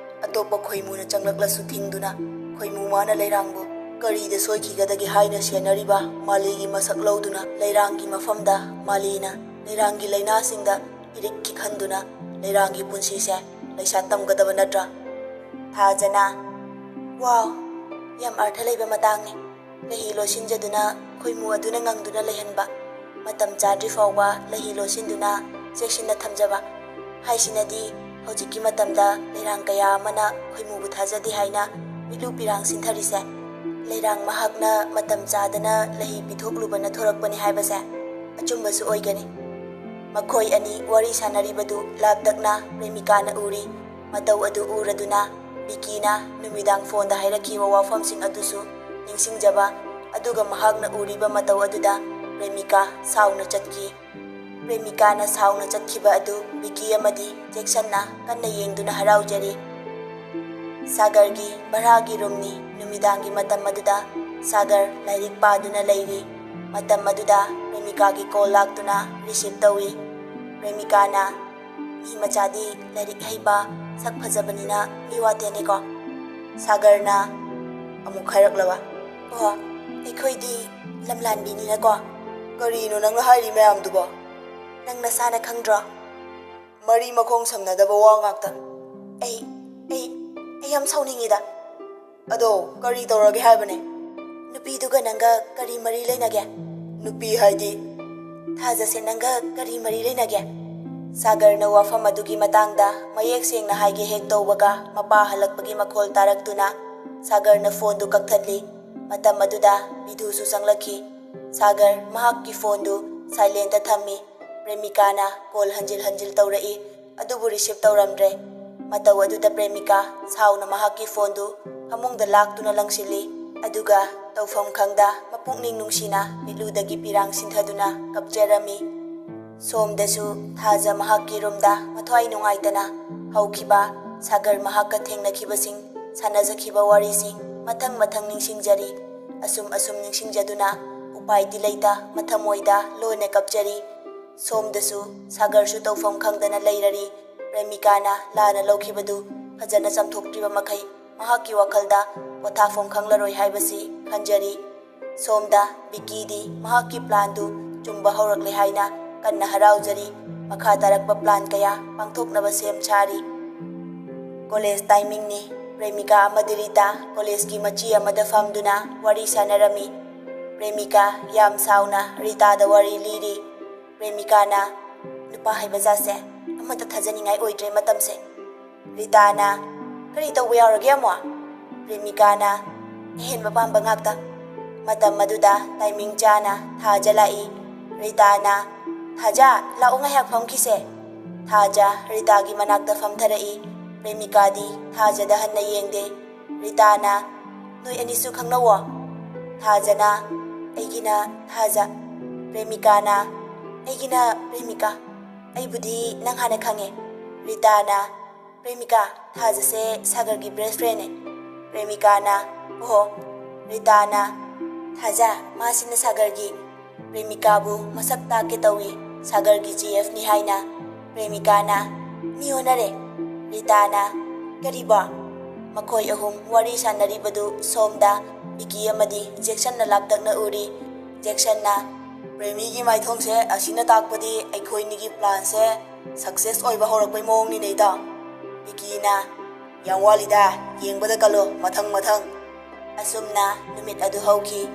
ꯑꯇꯣꯞꯄ ꯈꯣꯏꯃꯨꯅ ꯆꯪꯂꯛꯂꯁꯨ ꯊꯤꯡꯗꯨꯅ ꯈꯣꯏꯃꯨ ꯃꯥꯅ ꯂꯩꯔꯥꯡꯕꯨ ꯀꯔꯤꯗ ꯁꯣꯏꯈꯤꯒꯗꯒꯦ ꯍꯥꯏꯅ ꯁꯦꯟꯅꯔꯤꯕ ꯃꯥꯂꯤꯒꯤ ꯃꯁꯛ ꯂꯧꯗꯨꯅ ꯂꯩꯔꯥꯡꯒꯤ ꯃꯐꯝꯗ ꯃꯥꯂꯤꯅ ꯂꯩꯔꯥꯡꯒꯤ ꯂꯥꯏꯅꯥꯁꯤꯡꯗ ꯏꯔꯤꯛ ꯈꯤꯛꯍꯟꯗꯨꯅ ꯂꯩꯔꯥꯡꯒꯤ ꯄꯨꯟꯁꯤꯁꯦ ꯂꯩꯁꯥ ꯇꯝꯒꯗꯕ ꯅꯠꯇ꯭ꯔꯥ? ꯊꯥꯖꯅ꯫ ꯋꯥꯎ! ꯌꯥꯝ ꯑꯔꯊ ꯂꯩꯕ ꯃꯇꯥꯡꯅꯤ꯫ ꯂꯍꯤ ꯂꯣꯠꯁꯤꯟꯖꯗꯨꯅ ꯈꯣꯏꯃꯨ ꯑꯗꯨꯅ ꯉꯪꯗꯨꯅ ꯂꯩꯍꯟꯕ, ꯃꯇꯝ ꯆꯥꯗ꯭ꯔꯤ ꯐꯥꯎꯕ ꯂꯍꯤ ꯂꯣꯠꯁꯤꯟꯗꯨꯅ ꯆꯦꯛꯁꯤꯟꯅ ꯊꯝꯖꯕ ꯍꯥꯏꯁꯤꯅꯗꯤ ꯍꯧꯖꯤꯛꯀꯤ ꯃꯇꯝꯗ ꯂꯩꯔꯥꯡ ꯀꯌꯥ ꯑꯃꯅ ꯈꯣꯏꯃꯨꯕꯨ ꯊꯥꯖꯗꯦ ꯍꯥꯏꯅ ꯃꯤꯠꯂꯨ ꯄꯤꯔꯥꯡ ꯁꯤꯟꯊꯔꯤꯁꯦ꯫ ꯂꯩꯔꯥꯡ ꯃꯍꯥꯛꯅ ꯃꯇꯝ ꯆꯥꯗꯅ ꯂꯍꯤ ꯄꯤꯊꯣꯛꯂꯨꯕꯅ ꯊꯣꯔꯛꯄꯅꯤ ꯍꯥꯏꯕꯁꯦ ꯑꯆꯨꯝꯕꯁꯨ ꯑꯣꯏꯒꯅꯤ꯫ ꯃꯈꯣꯏ ꯑꯅꯤ ꯋꯥꯔꯤ ꯁꯥꯟꯅꯔꯤꯕꯗꯨ ꯂꯥꯞꯇꯛꯅ ꯄ꯭ꯔꯦꯃꯤꯀꯥꯅ ꯎꯔꯤ꯫ ꯃꯇꯧ ꯑꯗꯨ ꯎꯔꯗꯨꯅ ꯕꯤꯀꯤꯅ ꯅꯨꯃꯤꯗꯥꯡ ꯐꯣꯟꯗ ꯍꯥꯏꯔꯛꯈꯤꯕ ꯋꯥꯐꯝꯁꯤꯡ ꯑꯗꯨꯁꯨ ꯅꯤꯡꯁꯤꯡꯖꯕ, ꯑꯗꯨꯒ ꯃꯍꯥꯛꯅ ꯎꯔꯤꯕ ꯃꯇꯧ ꯑꯗꯨꯗ ꯄ꯭ꯔꯦꯃꯤꯀꯥ ꯁꯥꯎꯅ ꯆꯠꯈꯤ꯫ ꯄ꯭ꯔꯦꯃꯤꯀꯥꯅ ꯁꯥꯎꯅ ꯆꯠꯈꯤꯕ ꯑꯗꯨ ꯕꯤꯀꯤ ꯑꯃꯗꯤ ꯖꯦꯛꯁꯟꯅ ꯀꯟꯅ ꯌꯦꯡꯗꯨꯅ ꯍꯔꯥꯎꯖꯔꯤ꯫ ꯁꯥꯒꯔꯒꯤ ꯚꯔꯥꯒꯤ ꯔꯨꯝꯅꯤ꯫ ꯅꯨꯃꯤꯗꯥꯡꯒꯤ ꯃꯇꯝ ꯑꯗꯨꯗ ꯁꯥꯒꯔ ꯂꯥꯏꯔꯤꯛ ꯄꯥꯗꯨꯅ ꯂꯩꯔꯤ꯫ ꯃꯇꯝ ꯑꯗꯨꯗ ꯄ꯭ꯔꯦꯃꯤꯀꯥꯒꯤ ꯀꯣꯜ ꯂꯥꯛꯇꯨꯅ ꯔꯤꯁꯤꯞ ꯇꯧꯏ꯫ ꯄ꯭ꯔꯦꯃꯤꯀꯥꯅ, "ꯃꯤ ꯃꯆꯥꯗꯤ ꯂꯥꯏꯔꯤꯛ ꯍꯩꯕ, ꯁꯛ ꯐꯖꯕꯅꯤꯅ ꯃꯤ ꯋꯥꯇꯦꯅꯦꯀꯣ?" ꯁꯥꯒꯔꯅ ꯑꯃꯨꯛ ꯍꯥꯏꯔꯛꯂꯕ, "ꯑꯣ, ꯑꯩꯈꯣꯏꯗꯤ ꯂꯝꯂꯥꯟꯕꯤꯅꯤꯅꯀꯣ꯫" "ꯀꯔꯤꯅꯣ ꯅꯪꯅ ꯍꯥꯏꯔꯤ ꯃꯌꯥꯝꯗꯨꯕꯣ?" "ꯅꯪ ꯅꯁꯥꯅ ꯈꯪꯗ꯭ꯔꯣ?" "ꯃꯔꯤ ꯃꯈꯣꯡ ꯁꯝꯅꯗꯕ ꯋꯥ ꯉꯥꯛꯇ꯫" "ꯑꯩ, ꯑꯩ, ꯑꯩ ꯌꯥꯝ ꯁꯥꯎꯅꯤꯡꯉꯤꯗ꯫" ꯑꯗꯣ ꯀꯔꯤ ꯇꯧꯔꯒꯦ ꯍꯥꯏꯕꯅꯦ? ꯅꯨꯄꯤꯗꯨꯒ ꯅꯪꯒ ꯀꯔꯤ ꯃꯔꯤ ꯂꯩꯅꯒꯦ? ꯅꯨꯄꯤ ꯍꯥꯏꯗꯤ? ꯊꯥꯖꯁꯦ ꯅꯪꯒ ꯀꯔꯤ ꯃꯔꯤ ꯂꯩꯅꯒꯦ? ꯁꯥꯒꯔꯅ ꯋꯥꯐꯝ ꯑꯗꯨꯒꯤ ꯃꯇꯥꯡꯗ ꯃꯌꯦꯛ ꯁꯦꯡꯅ ꯍꯥꯏꯒꯦ ꯍꯦꯛ ꯇꯧꯕꯒ, ꯃꯄꯥ ꯍꯜꯂꯛꯄꯒꯤ ꯃꯈꯣꯜ ꯇꯥꯔꯛꯇꯨꯅ ꯁꯥꯒꯔꯅ ꯐꯣꯟꯗꯨ ꯀꯛꯊꯠꯂꯤ꯫ ꯃꯇꯝ ꯑꯗꯨꯗ ꯕꯤꯙꯨꯁꯨ ꯆꯪꯂꯛꯈꯤ꯫ ꯁꯥꯒꯔ ꯃꯍꯥꯛꯀꯤ ꯐꯣꯟꯗꯨ ꯁꯥꯏꯂꯦꯟꯇ ꯊꯝꯃꯤ꯫ ꯄ꯭ꯔꯦꯃꯤꯀꯥꯅ ꯀꯣꯜ ꯍꯟꯖꯤꯜ ꯍꯟꯖꯤꯜ ꯇꯧꯔꯛꯏ, ꯑꯗꯨꯕꯨ ꯔꯤꯁꯤꯞ ꯇꯧꯔꯝꯗ꯭ꯔꯦ꯫ ꯃꯇꯧ ꯑꯗꯨꯗ ꯄ꯭ꯔꯦꯃꯤꯀꯥ ꯁꯥꯎꯅ ꯃꯍꯥꯛꯀꯤ ꯐꯣꯟꯗꯨ ꯐꯃꯨꯡꯗ ꯂꯥꯛꯇꯨꯅ ꯂꯪꯁꯤꯜꯂꯤ꯫ ꯑꯗꯨꯒ ꯇꯧꯐꯝ ꯈꯪꯗ ꯃꯄꯨꯛꯅꯤꯡ ꯅꯨꯡꯁꯤꯅ ꯃꯤꯠꯂꯨꯗꯒꯤ ꯄꯤꯔꯥꯡ ꯁꯤꯟꯊꯗꯨꯅ ꯀꯞꯆꯔꯝꯃꯤ꯫ ꯁꯣꯝꯗꯁꯨ ꯊꯥꯖ ꯃꯍꯥꯛꯀꯤ ꯔꯨꯝꯗ ꯃꯊ꯭ꯋꯥꯏ ꯅꯨꯡꯉꯥꯏꯇꯅ ꯍꯧꯈꯤꯕ, ꯁꯥꯒꯔ ꯃꯍꯥꯛꯀ ꯊꯦꯡꯅꯈꯤꯕꯁꯤꯡ, ꯁꯥꯟꯅꯖꯈꯤꯕ ꯋꯥꯔꯤꯁꯤꯡ ꯃꯊꯪ ꯃꯊꯪ ꯅꯤꯡꯁꯤꯡꯖꯔꯤ꯫ ꯑꯁꯨꯝ ꯑꯁꯨꯝ ꯅꯤꯡꯁꯤꯡꯖꯗꯨꯅ ꯎꯄꯥꯏꯗꯤ ꯂꯩꯇ ꯃꯊꯃꯣꯏꯗ ꯂꯣꯟꯅ ꯀꯞꯆꯔꯤ꯫ ꯁꯣꯝꯗꯁꯨ ꯁꯥꯒꯔꯁꯨ ꯇꯧꯐꯝ ꯈꯪꯗꯅ ꯂꯩꯔꯔꯤ꯫ ꯄ꯭ꯔꯦꯃꯤꯀꯥꯅ ꯂꯥꯟꯅ ꯂꯧꯈꯤꯕꯗꯨ ꯐꯖꯅ ꯆꯥꯝꯊꯣꯛꯇ꯭ꯔꯤꯕ ꯃꯈꯩ ꯃꯍꯥꯛꯀꯤ ꯋꯥꯈꯜꯗ ꯄꯣꯊꯥꯐꯝ ꯈꯪꯂꯔꯣꯏ ꯍꯥꯏꯕꯁꯤ ꯈꯟꯖꯔꯤ꯫ ꯁꯣꯝꯗ ꯕꯤꯀꯤꯗꯤ ꯃꯍꯥꯛꯀꯤ ꯄ꯭ꯂꯥꯟꯗꯨ ꯆꯨꯝꯕ ꯍꯧꯔꯛꯂꯦ ꯍꯥꯏꯅ ꯀꯟꯅ ꯍꯔꯥꯎꯖꯔꯤ꯫ ꯃꯈꯥ ꯇꯥꯔꯛꯄ ꯄ꯭ꯂꯥꯟ ꯀꯌꯥ ꯄꯥꯡꯊꯣꯛꯅꯕ ꯁꯦꯝ ꯁꯥꯔꯤ꯫ ꯀꯣꯂꯦꯖ ꯇꯥꯏꯃꯤꯡꯅꯤ꯫ ꯄ꯭ꯔꯦꯃꯤꯀꯥ ꯑꯃꯗꯤ ꯔꯤꯇꯥ ꯀꯣꯂꯦꯖꯀꯤ ꯃꯆꯤ ꯑꯃꯗ ꯐꯝꯗꯨꯅ ꯋꯥꯔꯤ ꯁꯥꯟꯅꯔꯝꯃꯤ꯫ ꯄ꯭ꯔꯦꯃꯤꯀꯥ ꯌꯥꯝ ꯁꯥꯎꯅ ꯔꯤꯇꯥꯗ ꯋꯥꯔꯤ ꯂꯤꯔꯤ꯫ ꯄ꯭ꯔꯦꯃꯤꯀꯥꯅ, "ꯅꯨꯄꯥ ꯍꯥꯏꯕ ꯖꯥꯠꯁꯦ ꯑꯃꯠꯇ ꯊꯥꯖꯅꯤꯡꯉꯥꯏ ꯑꯣꯏꯗ꯭ꯔꯦ ꯃꯇꯝꯁꯦ꯫" ꯔꯤꯇꯥꯅ, "ꯀꯔꯤ ꯇꯧꯕ ꯌꯥꯎꯔꯒꯦ ꯑꯃꯨꯛ?" ꯄ꯭ꯔꯦꯃꯤꯀꯥꯅ, "ꯑꯍꯦꯟꯕ ꯄꯥꯝꯕ ꯉꯥꯛꯇ꯫" ꯃꯇꯝ ꯑꯗꯨꯗ ꯇꯥꯏꯃꯤꯡ ꯆꯥꯅ ꯊꯥꯖ ꯂꯥꯛꯏ꯫ ꯔꯤꯇꯥꯅ, "ꯊꯥꯖ, ꯂꯥꯛꯑꯣ ꯉꯥꯏꯍꯥꯛ ꯐꯝꯈꯤꯁꯦ꯫" ꯊꯥꯖ ꯔꯤꯇꯥꯒꯤ ꯃꯅꯥꯛꯇ ꯐꯝꯊꯔꯛꯏ꯫ ꯄ꯭ꯔꯦꯃꯤꯀꯥꯗꯤ ꯊꯥꯖꯗ ꯍꯟꯅ ꯌꯦꯡꯗꯦ꯫ ꯔꯤꯇꯥꯅ, "ꯅꯣꯏ ꯑꯅꯤꯁꯨ ꯈꯪꯅꯧꯋꯣ?" ꯊꯥꯖꯅ, "ꯑꯩꯒꯤꯅ ꯊꯥꯖ꯫" ꯄ꯭ꯔꯦꯃꯤꯀꯥꯅ, "ꯑꯩꯒꯤꯅ ꯄ꯭ꯔꯦꯃꯤꯀꯥ꯫ ꯑꯩꯕꯨꯗꯤ ꯅꯪ ꯍꯥꯟꯅ ꯈꯪꯉꯦ꯫" ꯔꯤꯇꯥꯅ, "ꯄ꯭ꯔꯦꯃꯤꯀꯥ, ꯊꯥꯖꯁꯦ ꯁꯥꯒꯔꯒꯤ ꯕꯦꯁ ꯐ꯭ꯔꯦꯟꯅꯦ꯫" ꯄ꯭ꯔꯦꯃꯤꯀꯥꯅ, "ꯑꯣꯍꯣ꯫" ꯔꯤꯇꯥꯅ, "ꯊꯥꯖ, ꯃꯥꯁꯤꯅ ꯁꯥꯒꯔꯒꯤ꯫" ꯄ꯭ꯔꯦꯃꯤꯀꯥꯕꯨ ꯃꯁꯛ ꯇꯥꯛꯀꯦ ꯇꯧꯏ, ꯁꯥꯒꯔꯒꯤ ꯖꯤ ꯑꯦꯐꯅꯤ ꯍꯥꯏꯅ꯫ ꯄ꯭ꯔꯦꯃꯤꯀꯥꯅ, "ꯃꯤ ꯑꯣꯟꯅꯔꯦ꯫" ꯔꯤꯇꯥꯅ, "ꯀꯔꯤꯕꯣ?" ꯃꯈꯣꯏ ꯑꯍꯨꯝ ꯋꯥꯔꯤ ꯁꯥꯟꯅꯔꯤꯕꯗꯨ ꯁꯣꯝꯗ ꯕꯤꯀꯤ ꯑꯃꯗꯤ ꯖꯦꯛꯁꯟꯅ ꯂꯥꯞꯇꯛꯅ ꯎꯔꯤ꯫ ꯖꯦꯛꯁꯟꯅ, "ꯄ꯭ꯔꯦꯃꯤꯒꯤ ꯃꯥꯏꯊꯣꯡꯁꯦ ꯑꯁꯤꯅ ꯇꯥꯛꯄꯗꯤ ꯑꯩꯈꯣꯏꯅꯤꯒꯤ ꯄ꯭ꯂꯥꯟꯁꯦ ꯁꯛꯁꯦꯁ ꯑꯣꯏꯕ ꯍꯧꯔꯛꯄꯩ ꯃꯑꯣꯡꯅꯤꯅꯦ, ꯏꯇꯥꯎ꯫" ꯕꯤꯀꯤꯅ, ꯌꯥꯝ ꯋꯥꯠꯂꯤꯗ, ꯌꯦꯡꯕꯗ ꯀꯜꯂꯣ, ꯃꯊꯪ ꯃꯊꯪ꯫ ꯑꯁꯨꯝꯅ ꯅꯨꯃꯤꯠ ꯑꯗꯨ ꯍꯧꯈꯤ꯫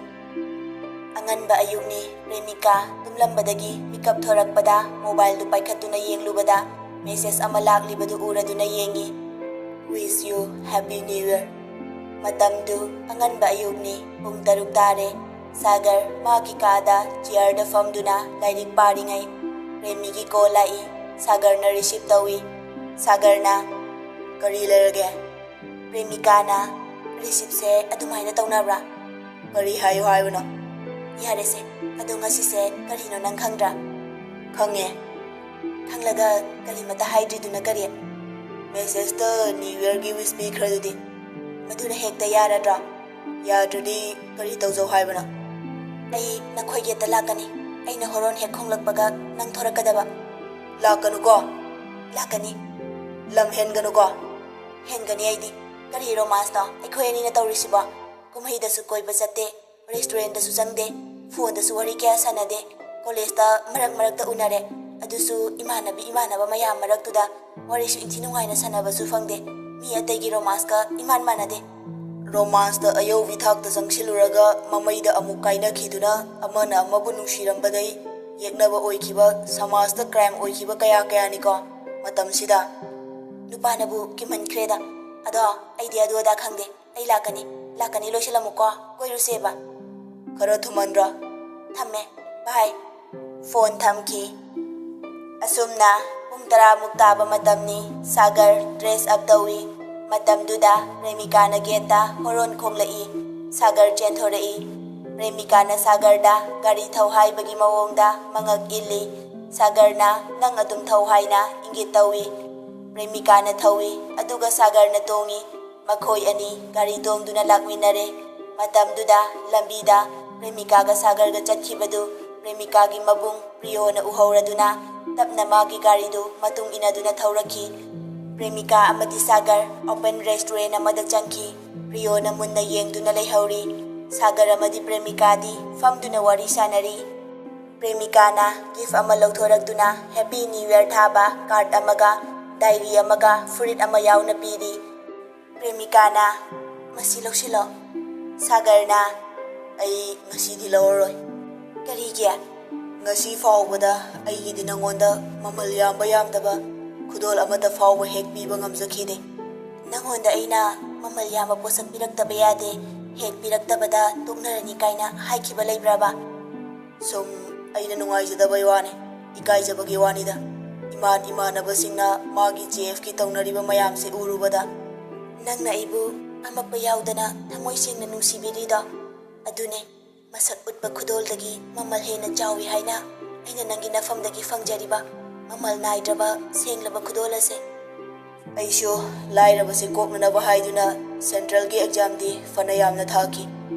ꯑꯉꯟꯕ ꯑꯌꯨꯛꯅꯤ꯫ ꯄ꯭ꯔꯦꯃꯤꯀꯥ ꯇꯨꯝꯂꯝꯕꯗꯒꯤ ꯃꯤꯀꯞ ꯊꯣꯔꯛꯄꯗ ꯃꯣꯕꯥꯏꯜꯗꯨ ꯄꯥꯏꯈꯠꯇꯨꯅ ꯌꯦꯡꯂꯨꯕꯗ ꯃꯦꯁꯦꯖ ꯑꯃ ꯂꯥꯛꯂꯤꯕꯗꯨ ꯎꯔꯗꯨꯅ ꯌꯦꯡꯉꯤ꯫ "Wish you happy new year." ꯃꯇꯝꯗꯨ ꯑꯉꯟꯕ ꯑꯌꯨꯛꯅꯤ, ꯄꯨꯡ ꯇꯔꯨꯛ ꯇꯥꯔꯦ꯫ ꯁꯥꯒꯔ ꯃꯥꯒꯤ ꯀꯥꯗ ꯆꯤꯌꯔꯗ ꯐꯝꯗꯨꯅ ꯂꯥꯏꯔꯤꯛ ꯄꯥꯔꯤꯉꯩ ꯄ꯭ꯔꯦꯃꯤꯒꯤ ꯀꯣꯜ ꯂꯥꯛꯏ꯫ ꯁꯥꯒꯔꯅ ꯔꯤꯁꯤꯞ ꯇꯧꯏ꯫ ꯁꯥꯒꯔꯅ, "ꯀꯔꯤ ꯂꯩꯔꯒꯦ?" ꯄ꯭ꯔꯦꯃꯤꯀꯥꯅ, "ꯔꯤꯁꯤꯞꯁꯦ ꯑꯗꯨꯃꯥꯏꯅ ꯇꯧꯅꯕ꯭ꯔꯥ?" "ꯀꯔꯤ ꯍꯥꯏꯌꯨ ꯍꯥꯏꯕꯅꯣ?" "ꯌꯥꯔꯦꯁꯦ, ꯑꯗꯣ ꯉꯁꯤꯁꯦ ꯀꯔꯤꯅꯣ ꯅꯪ ꯈꯪꯗ꯭ꯔꯥ?" "ꯈꯪꯉꯦ꯫ ꯈꯪꯂꯒ ꯀꯔꯤꯃꯇ ꯍꯥꯏꯗ꯭ꯔꯤꯗꯨꯅ ꯀꯔꯤ?" "ꯃꯦꯁꯦꯖꯇ ꯅ꯭ꯌꯨ ꯌꯔꯒꯤ ꯋꯤꯁ ꯄꯤꯈ꯭ꯔꯗꯨꯗꯤ, ꯃꯗꯨꯅ ꯍꯦꯛꯇ ꯌꯥꯔꯗ꯭ꯔꯣ?" "ꯌꯥꯗ꯭ꯔꯗꯤ ꯀꯔꯤ ꯇꯧꯖꯧ ꯍꯥꯏꯕꯅꯣ?" "ꯑꯩ ꯅꯈꯣꯏ ꯒꯦꯠꯇ ꯂꯥꯛꯀꯅꯤ꯫ ꯑꯩꯅ ꯍꯣꯔꯣꯟ ꯍꯦꯛ ꯈꯣꯡꯂꯛꯄꯒ ꯅꯪ ꯊꯣꯔꯛꯀꯗꯕ꯫" "ꯂꯥꯛꯀꯅꯨꯀꯣ?" "ꯂꯥꯛꯀꯅꯤ꯫" "ꯂꯝ ꯍꯦꯟꯒꯅꯨꯀꯣ?" "ꯍꯦꯟꯒꯅꯤ ꯑꯩꯗꯤ꯫ ꯀꯔꯤ ꯔꯣꯃꯥꯟꯁꯅꯣ ꯑꯩꯈꯣꯏ ꯑꯅꯤꯅ ꯇꯧꯔꯤꯁꯤꯕꯣ? ꯀꯨꯝꯍꯩꯗꯁꯨ ꯀꯣꯏꯕ ꯆꯠꯇꯦ, ꯔꯦꯁꯇꯨꯔꯦꯟꯗꯁꯨ ꯆꯪꯗꯦ, ꯐꯣꯟꯗꯁꯨ ꯋꯥꯔꯤ ꯀꯌꯥ ꯁꯥꯟꯅꯗꯦ, ꯀꯣꯂꯦꯖꯇ ꯃꯔꯛ ꯃꯔꯛꯇ ꯎꯅꯔꯦ, ꯑꯗꯨꯁꯨ ꯏꯃꯥꯟꯅꯕꯤ ꯏꯃꯥꯟꯅꯕ ꯃꯌꯥꯝ ꯃꯔꯛꯇꯨꯗ ꯋꯥꯔꯤꯁꯨ ꯏꯟꯊꯤ ꯅꯨꯡꯉꯥꯏꯅ ꯁꯥꯟꯅꯕꯁꯨ ꯐꯪꯗꯦ꯫ ꯃꯤ ꯑꯇꯩꯒꯤ ꯔꯣꯃꯥꯟꯁꯀ ꯏꯃꯥꯟ ꯃꯥꯟꯅꯗꯦ꯫" "ꯔꯣꯃꯥꯟꯁꯇ ꯑꯌꯧꯕꯤ ꯊꯥꯛꯇ ꯆꯪꯁꯤꯜꯂꯨꯔꯒ ꯃꯃꯩꯗ ꯑꯃꯨꯛ ꯀꯥꯏꯅꯈꯤꯗꯨꯅ ꯑꯃꯅ ꯑꯃꯕꯨ ꯅꯨꯡꯁꯤꯔꯝꯕꯗꯩ ꯌꯦꯛꯅꯕ ꯑꯣꯏꯈꯤꯕ, ꯁꯃꯥꯖꯇ ꯀ꯭ꯔꯥꯏꯝ ꯑꯣꯏꯈꯤꯕ ꯀꯌꯥ ꯀꯌꯥꯅꯤꯀꯣ ꯃꯇꯝꯁꯤꯗ?" "ꯅꯨꯄꯥꯅꯕꯨ ꯀꯤꯃꯟꯈ꯭ꯔꯦꯗ꯫ ꯑꯗꯣ ꯑꯩꯗꯤ ꯑꯗꯨ ꯑꯗꯥ ꯈꯪꯗꯦ꯫ ꯑꯩ ꯂꯥꯛꯀꯅꯤ, ꯂꯥꯛꯀꯅꯤ, ꯂꯣꯏꯁꯤꯜꯂꯝꯃꯨꯀꯣ, ꯀꯣꯏꯔꯨꯁꯦꯕ꯫" "ꯈꯔ ꯊꯨꯃꯟꯗ꯭ꯔꯥ?" "ꯊꯝꯃꯦ, ꯕꯥꯏ꯫" ꯐꯣꯟ ꯊꯝꯈꯤ꯫ ꯑꯁꯨꯝꯅ ꯄꯨꯡ ꯇꯔꯥꯃꯨꯛ ꯇꯥꯕ ꯃꯇꯝꯅꯤ꯫ ꯁꯥꯒꯔ ꯗ꯭ꯔꯦꯁ ꯑꯞ ꯇꯧꯏ꯫ ꯃꯇꯝꯗꯨꯗ ꯄ꯭ꯔꯦꯃꯤꯀꯥꯅ ꯒꯦꯠꯇ ꯍꯣꯔꯣꯟ ꯈꯣꯡꯂꯛꯏ꯫ ꯁꯥꯒꯔ ꯆꯦꯟꯊꯣꯔꯛꯏ꯫ ꯄ꯭ꯔꯦꯃꯤꯀꯥꯅ ꯁꯥꯒꯔꯗ ꯒꯥꯔꯤ ꯊꯧ ꯍꯥꯏꯕꯒꯤ ꯃꯑꯣꯡꯗ ꯃꯉꯛ ꯏꯜꯂꯤ꯫ ꯁꯥꯒꯔꯅ "ꯅꯪ ꯑꯗꯨꯝ ꯊꯧ" ꯍꯥꯏꯅ ꯏꯪꯒꯤꯠ ꯇꯧꯏ꯫ ꯄ꯭ꯔꯦꯃꯤꯀꯥꯅ ꯊꯧꯏ, ꯑꯗꯨꯒ ꯁꯥꯒꯔꯅ ꯇꯣꯡꯏ꯫ ꯃꯈꯣꯏ ꯑꯅꯤ ꯒꯥꯔꯤ ꯇꯣꯡꯗꯨꯅ ꯂꯥꯛꯃꯤꯟꯅꯔꯦ꯫ ꯃꯇꯝꯗꯨꯗ ꯂꯝꯕꯤꯗ ꯄ꯭ꯔꯦꯃꯤꯀꯥꯒ ꯁꯥꯒꯔꯒ ꯆꯠꯈꯤꯕꯗꯨ ꯄ꯭ꯔꯦꯃꯤꯀꯥꯒꯤ ꯃꯕꯨꯡ ꯄ꯭ꯔꯤꯌꯣꯅ ꯎꯍꯧꯔꯗꯨꯅ ꯇꯞꯅ ꯃꯥꯒꯤ ꯒꯥꯔꯤꯗꯨ ꯃꯇꯨꯡ ꯏꯟꯅꯗꯨꯅ ꯊꯧꯔꯛꯈꯤ꯫ ꯄ꯭ꯔꯦꯃꯤꯀꯥ ꯑꯃꯗꯤ ꯁꯥꯒꯔ ꯑꯣꯄꯟ ꯔꯦꯁꯇꯨꯔꯦꯟ ꯑꯃꯗ ꯆꯪꯈꯤ꯫ ꯄ꯭ꯔꯤꯌꯣꯅ ꯃꯨꯟꯅ ꯌꯦꯡꯗꯨꯅ ꯂꯩꯍꯧꯔꯤ꯫ ꯁꯥꯒꯔ ꯑꯃꯗꯤ ꯄ꯭ꯔꯦꯃꯤꯀꯥꯗꯤ ꯐꯝꯗꯨꯅ ꯋꯥꯔꯤ ꯁꯥꯅꯔꯤ꯫ ꯄ꯭ꯔꯦꯃꯤꯀꯥꯅ ꯒꯤꯐ ꯑꯃ ꯂꯧꯊꯣꯔꯛꯇꯨꯅ ꯍꯦꯄꯤ ꯅ꯭ꯌꯨ ꯌꯔ ꯊꯥꯕ ꯀꯥꯔꯗ ꯑꯃꯒ ꯗꯥꯏꯔꯤ ꯑꯃꯒ ꯐꯨꯔꯤꯠ ꯑꯃ ꯌꯥꯎꯅ ꯄꯤꯔꯤ꯫ ꯄ꯭ꯔꯦꯃꯤꯀꯥꯅ, "ꯃꯁꯤ ꯂꯧꯁꯤꯜꯂꯣ꯫" ꯁꯥꯒꯔꯅ, "ꯑꯩ ꯉꯁꯤꯗꯤ ꯂꯧꯔꯔꯣꯏ꯫" "ꯀꯔꯤꯒꯤ?" "ꯉꯁꯤ ꯐꯥꯎꯕꯗ ꯑꯩꯒꯤꯗꯤ ꯅꯉꯣꯟꯗ ꯃꯃꯜ ꯌꯥꯝꯕ ꯌꯥꯝꯗꯕ ꯈꯨꯗꯣꯜ ꯑꯃꯠꯇ ꯐꯥꯎꯕ ꯍꯦꯛ ꯄꯤꯕ ꯉꯝꯖꯈꯤꯗꯦ꯫" "ꯅꯉꯣꯟꯗ ꯑꯩꯅ ꯃꯃꯜ ꯌꯥꯝꯕ ꯄꯣꯠꯁꯛ ꯄꯤꯔꯛꯇꯕ ꯌꯥꯗꯦ, ꯍꯦꯛ ꯄꯤꯔꯛꯇꯕꯗ ꯇꯣꯛꯅꯔꯅꯤ ꯀꯥꯏꯅ ꯍꯥꯏꯈꯤꯕ ꯂꯩꯕ꯭ꯔꯕ?" "ꯁꯨꯝ ꯑꯩꯅ ꯅꯨꯡꯉꯥꯏꯖꯗꯕꯩ ꯋꯥꯅꯤ, ꯏꯀꯥꯏꯖꯕꯒꯤ ꯋꯥꯅꯤꯗ꯫ ꯏꯃꯥꯟ ꯏꯃꯥꯟꯅꯕꯁꯤꯡꯅ ꯃꯥꯒꯤ ꯖꯦ ꯑꯦꯐꯀꯤ ꯇꯧꯅꯔꯤꯕ ꯃꯌꯥꯝꯁꯦ ꯎꯔꯨꯕꯗ꯫" "ꯅꯪꯅ ꯑꯩꯕꯨ ꯑꯃꯠꯄ ꯌꯥꯎꯗꯅ ꯊꯃꯣꯏ ꯁꯦꯡꯅ ꯅꯨꯡꯁꯤꯕꯤꯔꯤꯗꯣ ꯑꯗꯨꯅꯦ꯫ ꯃꯁꯛ ꯎꯠꯄ ꯈꯨꯗꯣꯜꯗꯒꯤ ꯃꯃꯜ ꯍꯦꯟꯅ ꯆꯥꯎꯏ ꯍꯥꯏꯅ ꯑꯩꯅ ꯅꯪꯒꯤ ꯅꯐꯝꯗꯒꯤ ꯐꯪꯖꯔꯤꯕ ꯃꯃꯜ ꯅꯥꯏꯗ꯭ꯔꯕ ꯁꯦꯡꯂꯕ ꯈꯨꯗꯣꯜ ꯑꯁꯦ꯫" "ꯑꯩꯁꯨ ꯂꯥꯏꯔꯕꯁꯦ ꯀꯣꯛꯅꯅꯕ ꯍꯥꯏꯗꯨꯅ ꯁꯦꯟꯇ꯭ꯔꯦꯜꯒꯤ ꯑꯦꯛꯖꯥꯝꯗꯤ ꯐꯅ ꯌꯥꯝꯅ ꯊꯥꯈꯤ꯫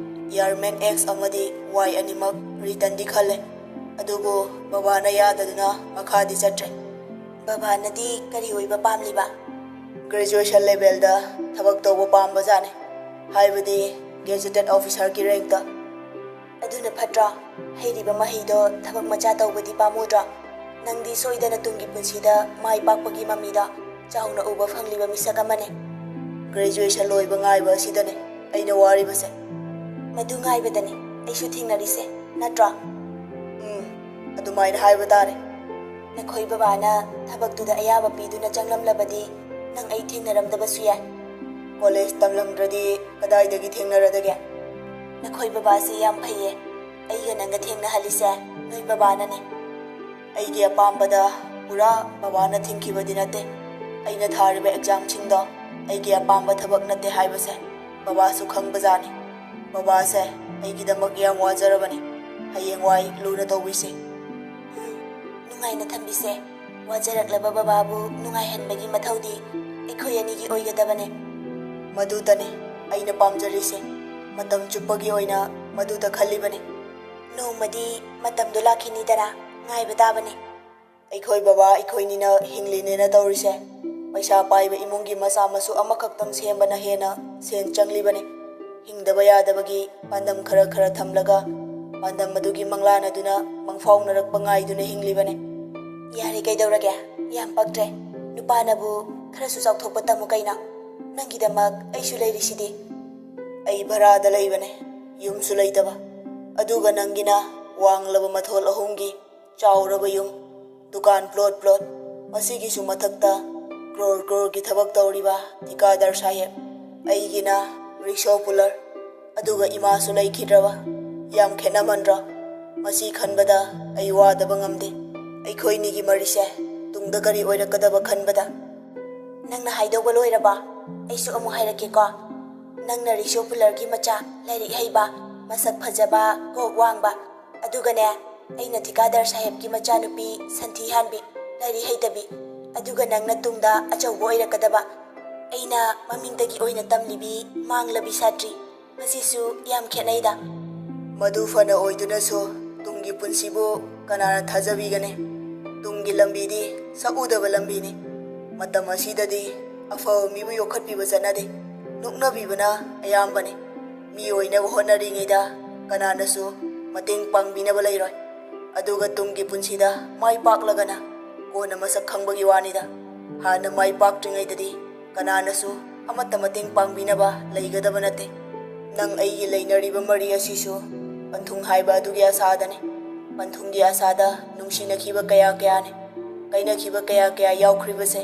ꯏꯌꯥꯔꯃꯦꯟ ꯑꯦꯛꯁ ꯑꯃꯗꯤ ꯋꯥꯏ ꯑꯅꯤꯃꯛ ꯔꯤꯇꯟꯗꯤ ꯈꯜꯂꯦ꯫ ꯑꯗꯨꯕꯨ ꯕꯕꯥꯅ ꯌꯥꯗꯗꯨꯅ ꯃꯈꯥꯗꯤ ꯆꯠꯇ꯭ꯔꯦ꯫" "ꯕꯕꯥꯅꯗꯤ ꯀꯔꯤ ꯑꯣꯏꯕ ꯄꯥꯝꯂꯤꯕ?" "ꯒ꯭ꯔꯦꯖꯨꯑꯦꯁꯟ ꯂꯦꯚꯦꯜꯗ ꯊꯕꯛ ꯇꯧꯕ ꯄꯥꯝꯕꯖꯥꯠꯅꯤ꯫ ꯍꯥꯏꯕꯗꯤ ꯒꯦꯖꯦꯇꯦꯠ ꯑꯣꯐꯤꯁꯥꯔꯒꯤ ꯔꯦꯡꯛꯇ꯫" "ꯑꯗꯨꯅ ꯐꯠꯇ꯭ꯔꯣ? ꯍꯩꯔꯤꯕ ꯃꯍꯩꯗꯣ ꯊꯕꯛ ꯃꯆꯥ ꯇꯧꯕꯗꯤ ꯄꯥꯝꯃꯨꯗ꯭ꯔꯣ? ꯅꯪꯗꯤ ꯁꯣꯏꯗꯅ ꯇꯨꯡꯒꯤ ꯄꯨꯟꯁꯤꯗ ꯃꯥꯏ ꯄꯥꯛꯄꯒꯤ ꯃꯃꯤꯗꯣ ꯆꯥꯎꯅ ꯎꯕ ꯐꯪꯂꯤꯕ ꯃꯤꯁꯛ ꯑꯃꯅꯤ꯫" "ꯒ꯭ꯔꯦꯖꯨꯑꯦꯁꯟ ꯂꯣꯏꯕ ꯉꯥꯏꯕ ꯑꯁꯤꯗꯅꯤ ꯑꯩꯅ ꯋꯥꯔꯤꯕꯁꯦ꯫" "ꯃꯗꯨ ꯉꯥꯏꯕꯗꯅꯤ ꯑꯩꯁꯨ ꯊꯦꯡꯅꯔꯤꯁꯦ, ꯅꯠꯇ꯭ꯔꯣ?" "ꯎꯝ, ꯑꯗꯨꯃꯥꯏꯅ ꯍꯥꯏꯕ ꯇꯥꯔꯦ꯫" "ꯅꯈꯣꯏ ꯕꯕꯥꯅ ꯊꯕꯛꯇꯨꯗ ꯑꯌꯥꯕ ꯄꯤꯗꯨꯅ ꯆꯪꯂꯝꯂꯕꯗꯤ ꯅꯪ ꯑꯩ ꯊꯦꯡꯅꯔꯝꯗꯕꯁꯨ ꯌꯥꯏ꯫" "ꯀꯣꯂꯦꯖ ꯇꯝꯂꯝꯗ꯭ꯔꯗꯤ ꯀꯗꯥꯏꯗꯒꯤ ꯊꯦꯡꯅꯔꯗꯒꯦ?" "ꯅꯈꯣꯏ ꯕꯕꯥꯁꯦ ꯌꯥꯝ ꯐꯩꯌꯦ꯫ ꯑꯩꯒ ꯅꯪꯒ ꯊꯦꯡꯅꯍꯜꯂꯤꯁꯦ ꯅꯣꯏ ꯕꯕꯥꯅꯅꯦ꯫" "ꯑꯩꯒꯤ ꯑꯄꯥꯝꯕꯗ ꯄꯨꯔꯥ ꯕꯕꯥꯅ ꯊꯤꯡꯈꯤꯕꯗꯤ ꯅꯠꯇꯦ꯫ ꯑꯩꯅ ꯊꯥꯔꯤꯕ ꯑꯦꯛꯖꯥꯝꯁꯤꯡꯗꯣ ꯑꯩꯒꯤ ꯑꯄꯥꯝꯕ ꯊꯕꯛ ꯅꯠꯇꯦ ꯍꯥꯏꯕꯁꯦ ꯕꯕꯥꯁꯨ ꯈꯪꯕꯖꯥꯠꯅꯤ꯫ ꯕꯕꯥꯁꯦ ꯑꯩꯒꯤꯗꯃꯛ ꯌꯥꯝ ꯋꯥꯖꯔꯕꯅꯤ꯫ ꯍꯌꯦꯡꯋꯥꯏ ꯂꯨꯅ ꯇꯧꯕꯤꯁꯦ꯫" "ꯎꯝ, ꯅꯨꯡꯉꯥꯏꯅ ꯊꯝꯕꯤꯁꯦ꯫ ꯋꯥꯖꯔꯛꯂꯕ ꯕꯕꯥꯕꯨ ꯅꯨꯡꯉꯥꯏꯍꯟꯕꯒꯤ ꯃꯊꯧꯗꯤ ꯑꯩꯈꯣꯏ ꯑꯅꯤꯒꯤ ꯑꯣꯏꯒꯗꯕꯅꯦ꯫" "ꯃꯗꯨꯇꯅꯤ ꯑꯩꯅ ꯄꯥꯝꯖꯔꯤꯁꯦ꯫ ꯃꯇꯝ ꯆꯨꯞꯄꯒꯤ ꯑꯣꯏꯅ ꯃꯗꯨꯇ ꯈꯜꯂꯤꯕꯅꯤ꯫" "ꯅꯣꯡꯃꯗꯤ ꯃꯇꯝꯗꯣ ꯂꯥꯛꯈꯤꯅꯤꯗꯅ, ꯉꯥꯏꯕ ꯇꯥꯕꯅꯤ꯫" "ꯑꯩꯈꯣꯏ ꯕꯕꯥ ꯑꯩꯈꯣꯏꯅꯤꯅ ꯍꯤꯡꯂꯤꯅꯦꯅ ꯇꯧꯔꯤꯁꯦ, ꯄꯩꯁꯥ ꯄꯥꯏꯕ ꯏꯃꯨꯡꯒꯤ ꯃꯆꯥ ꯃꯁꯨ ꯑꯃꯈꯛꯇꯪ ꯁꯦꯝꯕꯅ ꯍꯦꯟꯅ ꯁꯦꯟ ꯆꯪꯂꯤꯕꯅꯤ꯫ ꯍꯤꯡꯗꯕ ꯌꯥꯗꯕꯒꯤ ꯄꯥꯟꯗꯝ ꯈꯔ ꯈꯔ ꯊꯝꯂꯒ, ꯄꯥꯟꯗꯝ ꯑꯗꯨꯒꯤ ꯃꯪꯂꯥꯟ ꯑꯗꯨꯅ ꯃꯪꯐꯥꯎꯅꯔꯛꯄ ꯉꯥꯏꯗꯨꯅ ꯍꯤꯡꯂꯤꯕꯅꯤ꯫" "ꯌꯥꯔꯦ, ꯀꯩꯗꯧꯔꯒꯦ? ꯌꯥꯝ ꯄꯛꯇ꯭ꯔꯦ꯫ ꯅꯨꯄꯥꯅꯕꯨ ꯈꯔꯁꯨ ꯆꯥꯎꯊꯣꯛꯄ ꯇꯝꯃꯨ ꯀꯩꯅꯣ?" ꯅꯪꯒꯤꯗꯃꯛ ꯑꯩꯁꯨ ꯂꯩꯔꯤꯁꯤꯗꯤ꯫ ꯑꯩ ꯚꯔꯥꯗ ꯂꯩꯕꯅꯦ, ꯌꯨꯝꯁꯨ ꯂꯩꯇꯕ꯫ ꯑꯗꯨꯒ ꯅꯪꯒꯤꯅ ꯋꯥꯡꯂꯕ ꯃꯊꯣꯜ ꯑꯍꯨꯝꯒꯤ ꯆꯥꯎꯔꯕ ꯌꯨꯝ, ꯗꯨꯀꯥꯟ ꯄ꯭ꯂꯣꯠ ꯄ꯭ꯂꯣꯠ, ꯃꯁꯤꯒꯤꯁꯨ ꯃꯊꯛꯇ ꯀ꯭ꯔꯣꯔ ꯀ꯭ꯔꯣꯔꯒꯤ ꯊꯕꯛ ꯇꯧꯔꯤꯕ ꯊꯤꯀꯥꯗꯔ ꯁꯥꯍꯦꯕ꯫ ꯑꯩꯒꯤꯅ ꯔꯤꯛꯁꯣ ꯄꯨꯂꯔ, ꯑꯗꯨꯒ ꯏꯃꯥꯁꯨ ꯂꯩꯈꯤꯗ꯭ꯔꯕ꯫ ꯌꯥꯝ ꯈꯦꯠꯅꯃꯟꯗ꯭ꯔꯣ? ꯃꯁꯤ ꯈꯟꯕꯗ ꯑꯩ ꯋꯥꯗꯕ ꯉꯝꯗꯦ꯫ ꯑꯩꯈꯣꯏꯅꯤꯒꯤ ꯃꯔꯤꯁꯦ ꯇꯨꯡꯗ ꯀꯔꯤ ꯑꯣꯏꯔꯛꯀꯗꯕ ꯈꯟꯕꯗ꯫ ꯅꯪꯅ ꯍꯥꯏꯗꯧꯕ ꯂꯣꯏꯔꯕ? ꯑꯩꯁꯨ ꯑꯃꯨꯛ ꯍꯥꯏꯔꯛꯀꯦꯀꯣ꯫ ꯅꯪꯅ ꯔꯤꯛꯁꯣ ꯄꯨꯂꯔꯒꯤ ꯃꯆꯥ, ꯂꯥꯏꯔꯤꯛ ꯍꯩꯕ, ꯃꯁꯛ ꯐꯖꯕ, ꯀꯣꯛ ꯋꯥꯡꯕ, ꯑꯗꯨꯒꯅꯦ, ꯑꯩꯅ ꯊꯤꯀꯥꯗꯔ ꯁꯥꯍꯦꯕꯀꯤ ꯃꯆꯥꯅꯨꯄꯤ ꯁꯟꯊꯤ ꯍꯥꯟꯕꯤ, ꯂꯥꯏꯔꯤꯛ ꯍꯩꯇꯕꯤ, ꯑꯗꯨꯒ ꯅꯪꯅ ꯇꯨꯡꯗ ꯑꯆꯧꯕ ꯑꯣꯏꯔꯛꯀꯗꯕ꯫ ꯑꯩꯅ ꯃꯃꯤꯡꯗꯒꯤ ꯑꯣꯏꯅ ꯇꯝꯂꯤꯕꯤ ꯃꯥꯡꯂꯕꯤ ꯁꯥꯇ꯭ꯔꯤ꯫ ꯃꯁꯤꯁꯨ ꯌꯥꯝ ꯈꯦꯠꯅꯩꯗ꯫ ꯃꯗꯨ ꯐꯅ ꯑꯣꯏꯗꯨꯅꯁꯨ ꯇꯨꯡꯒꯤ ꯄꯨꯟꯁꯤꯕꯨ ꯀꯅꯥꯅ ꯊꯥꯖꯕꯤꯒꯅꯤ? ꯇꯨꯡꯒꯤ ꯂꯝꯕꯤꯗꯤ ꯁꯛꯎꯗꯕ ꯂꯝꯕꯤꯅꯤ꯫ ꯃꯇꯝ ꯑꯁꯤꯗꯗꯤ ꯑꯐꯕ ꯃꯤꯕꯨ ꯌꯣꯛꯈꯠꯄꯤꯕ ꯆꯠꯅꯗꯦ, ꯅꯣꯛꯅꯕꯤꯕꯅ ꯑꯌꯥꯝꯕꯅꯤ꯫ ꯃꯤ ꯑꯣꯏꯅꯕ ꯍꯣꯠꯅꯔꯤꯉꯩꯗ ꯀꯅꯥꯅꯁꯨ ꯃꯇꯦꯡ ꯄꯥꯡꯕꯤꯅꯕ ꯂꯩꯔꯣꯏ꯫ ꯑꯗꯨꯒ ꯇꯨꯡꯒꯤ ꯄꯨꯟꯁꯤꯗ ꯃꯥꯏ ꯄꯥꯛꯂꯒꯅ ꯀꯣꯟꯅ ꯃꯁꯛ ꯈꯪꯕꯒꯤ ꯋꯥꯅꯤꯗ꯫ ꯍꯥꯟꯅ ꯃꯥꯏ ꯄꯥꯛꯇ꯭ꯔꯤꯉꯩꯗꯗꯤ ꯀꯅꯥꯅꯁꯨ ꯑꯃꯠꯇ ꯃꯇꯦꯡ ꯄꯥꯡꯕꯤꯅꯕ ꯂꯩꯒꯗꯕ ꯅꯠꯇꯦ꯫ ꯅꯪ ꯑꯩꯒꯤ ꯂꯩꯅꯔꯤꯕ ꯃꯔꯤ ꯑꯁꯤꯁꯨ ꯄꯟꯊꯨꯡ ꯍꯥꯏꯕ ꯑꯗꯨꯒꯤ ꯑꯁꯥꯗꯅꯤ꯫ ꯄꯟꯊꯨꯡꯒꯤ ꯑꯁꯥꯗ ꯅꯨꯡꯁꯤꯅꯈꯤꯕ ꯀꯌꯥ ꯀꯌꯥꯅꯤ, ꯀꯥꯏꯅꯈꯤꯕ ꯀꯌꯥ ꯀꯌꯥ ꯌꯥꯎꯈ꯭ꯔꯤꯕꯁꯦ꯫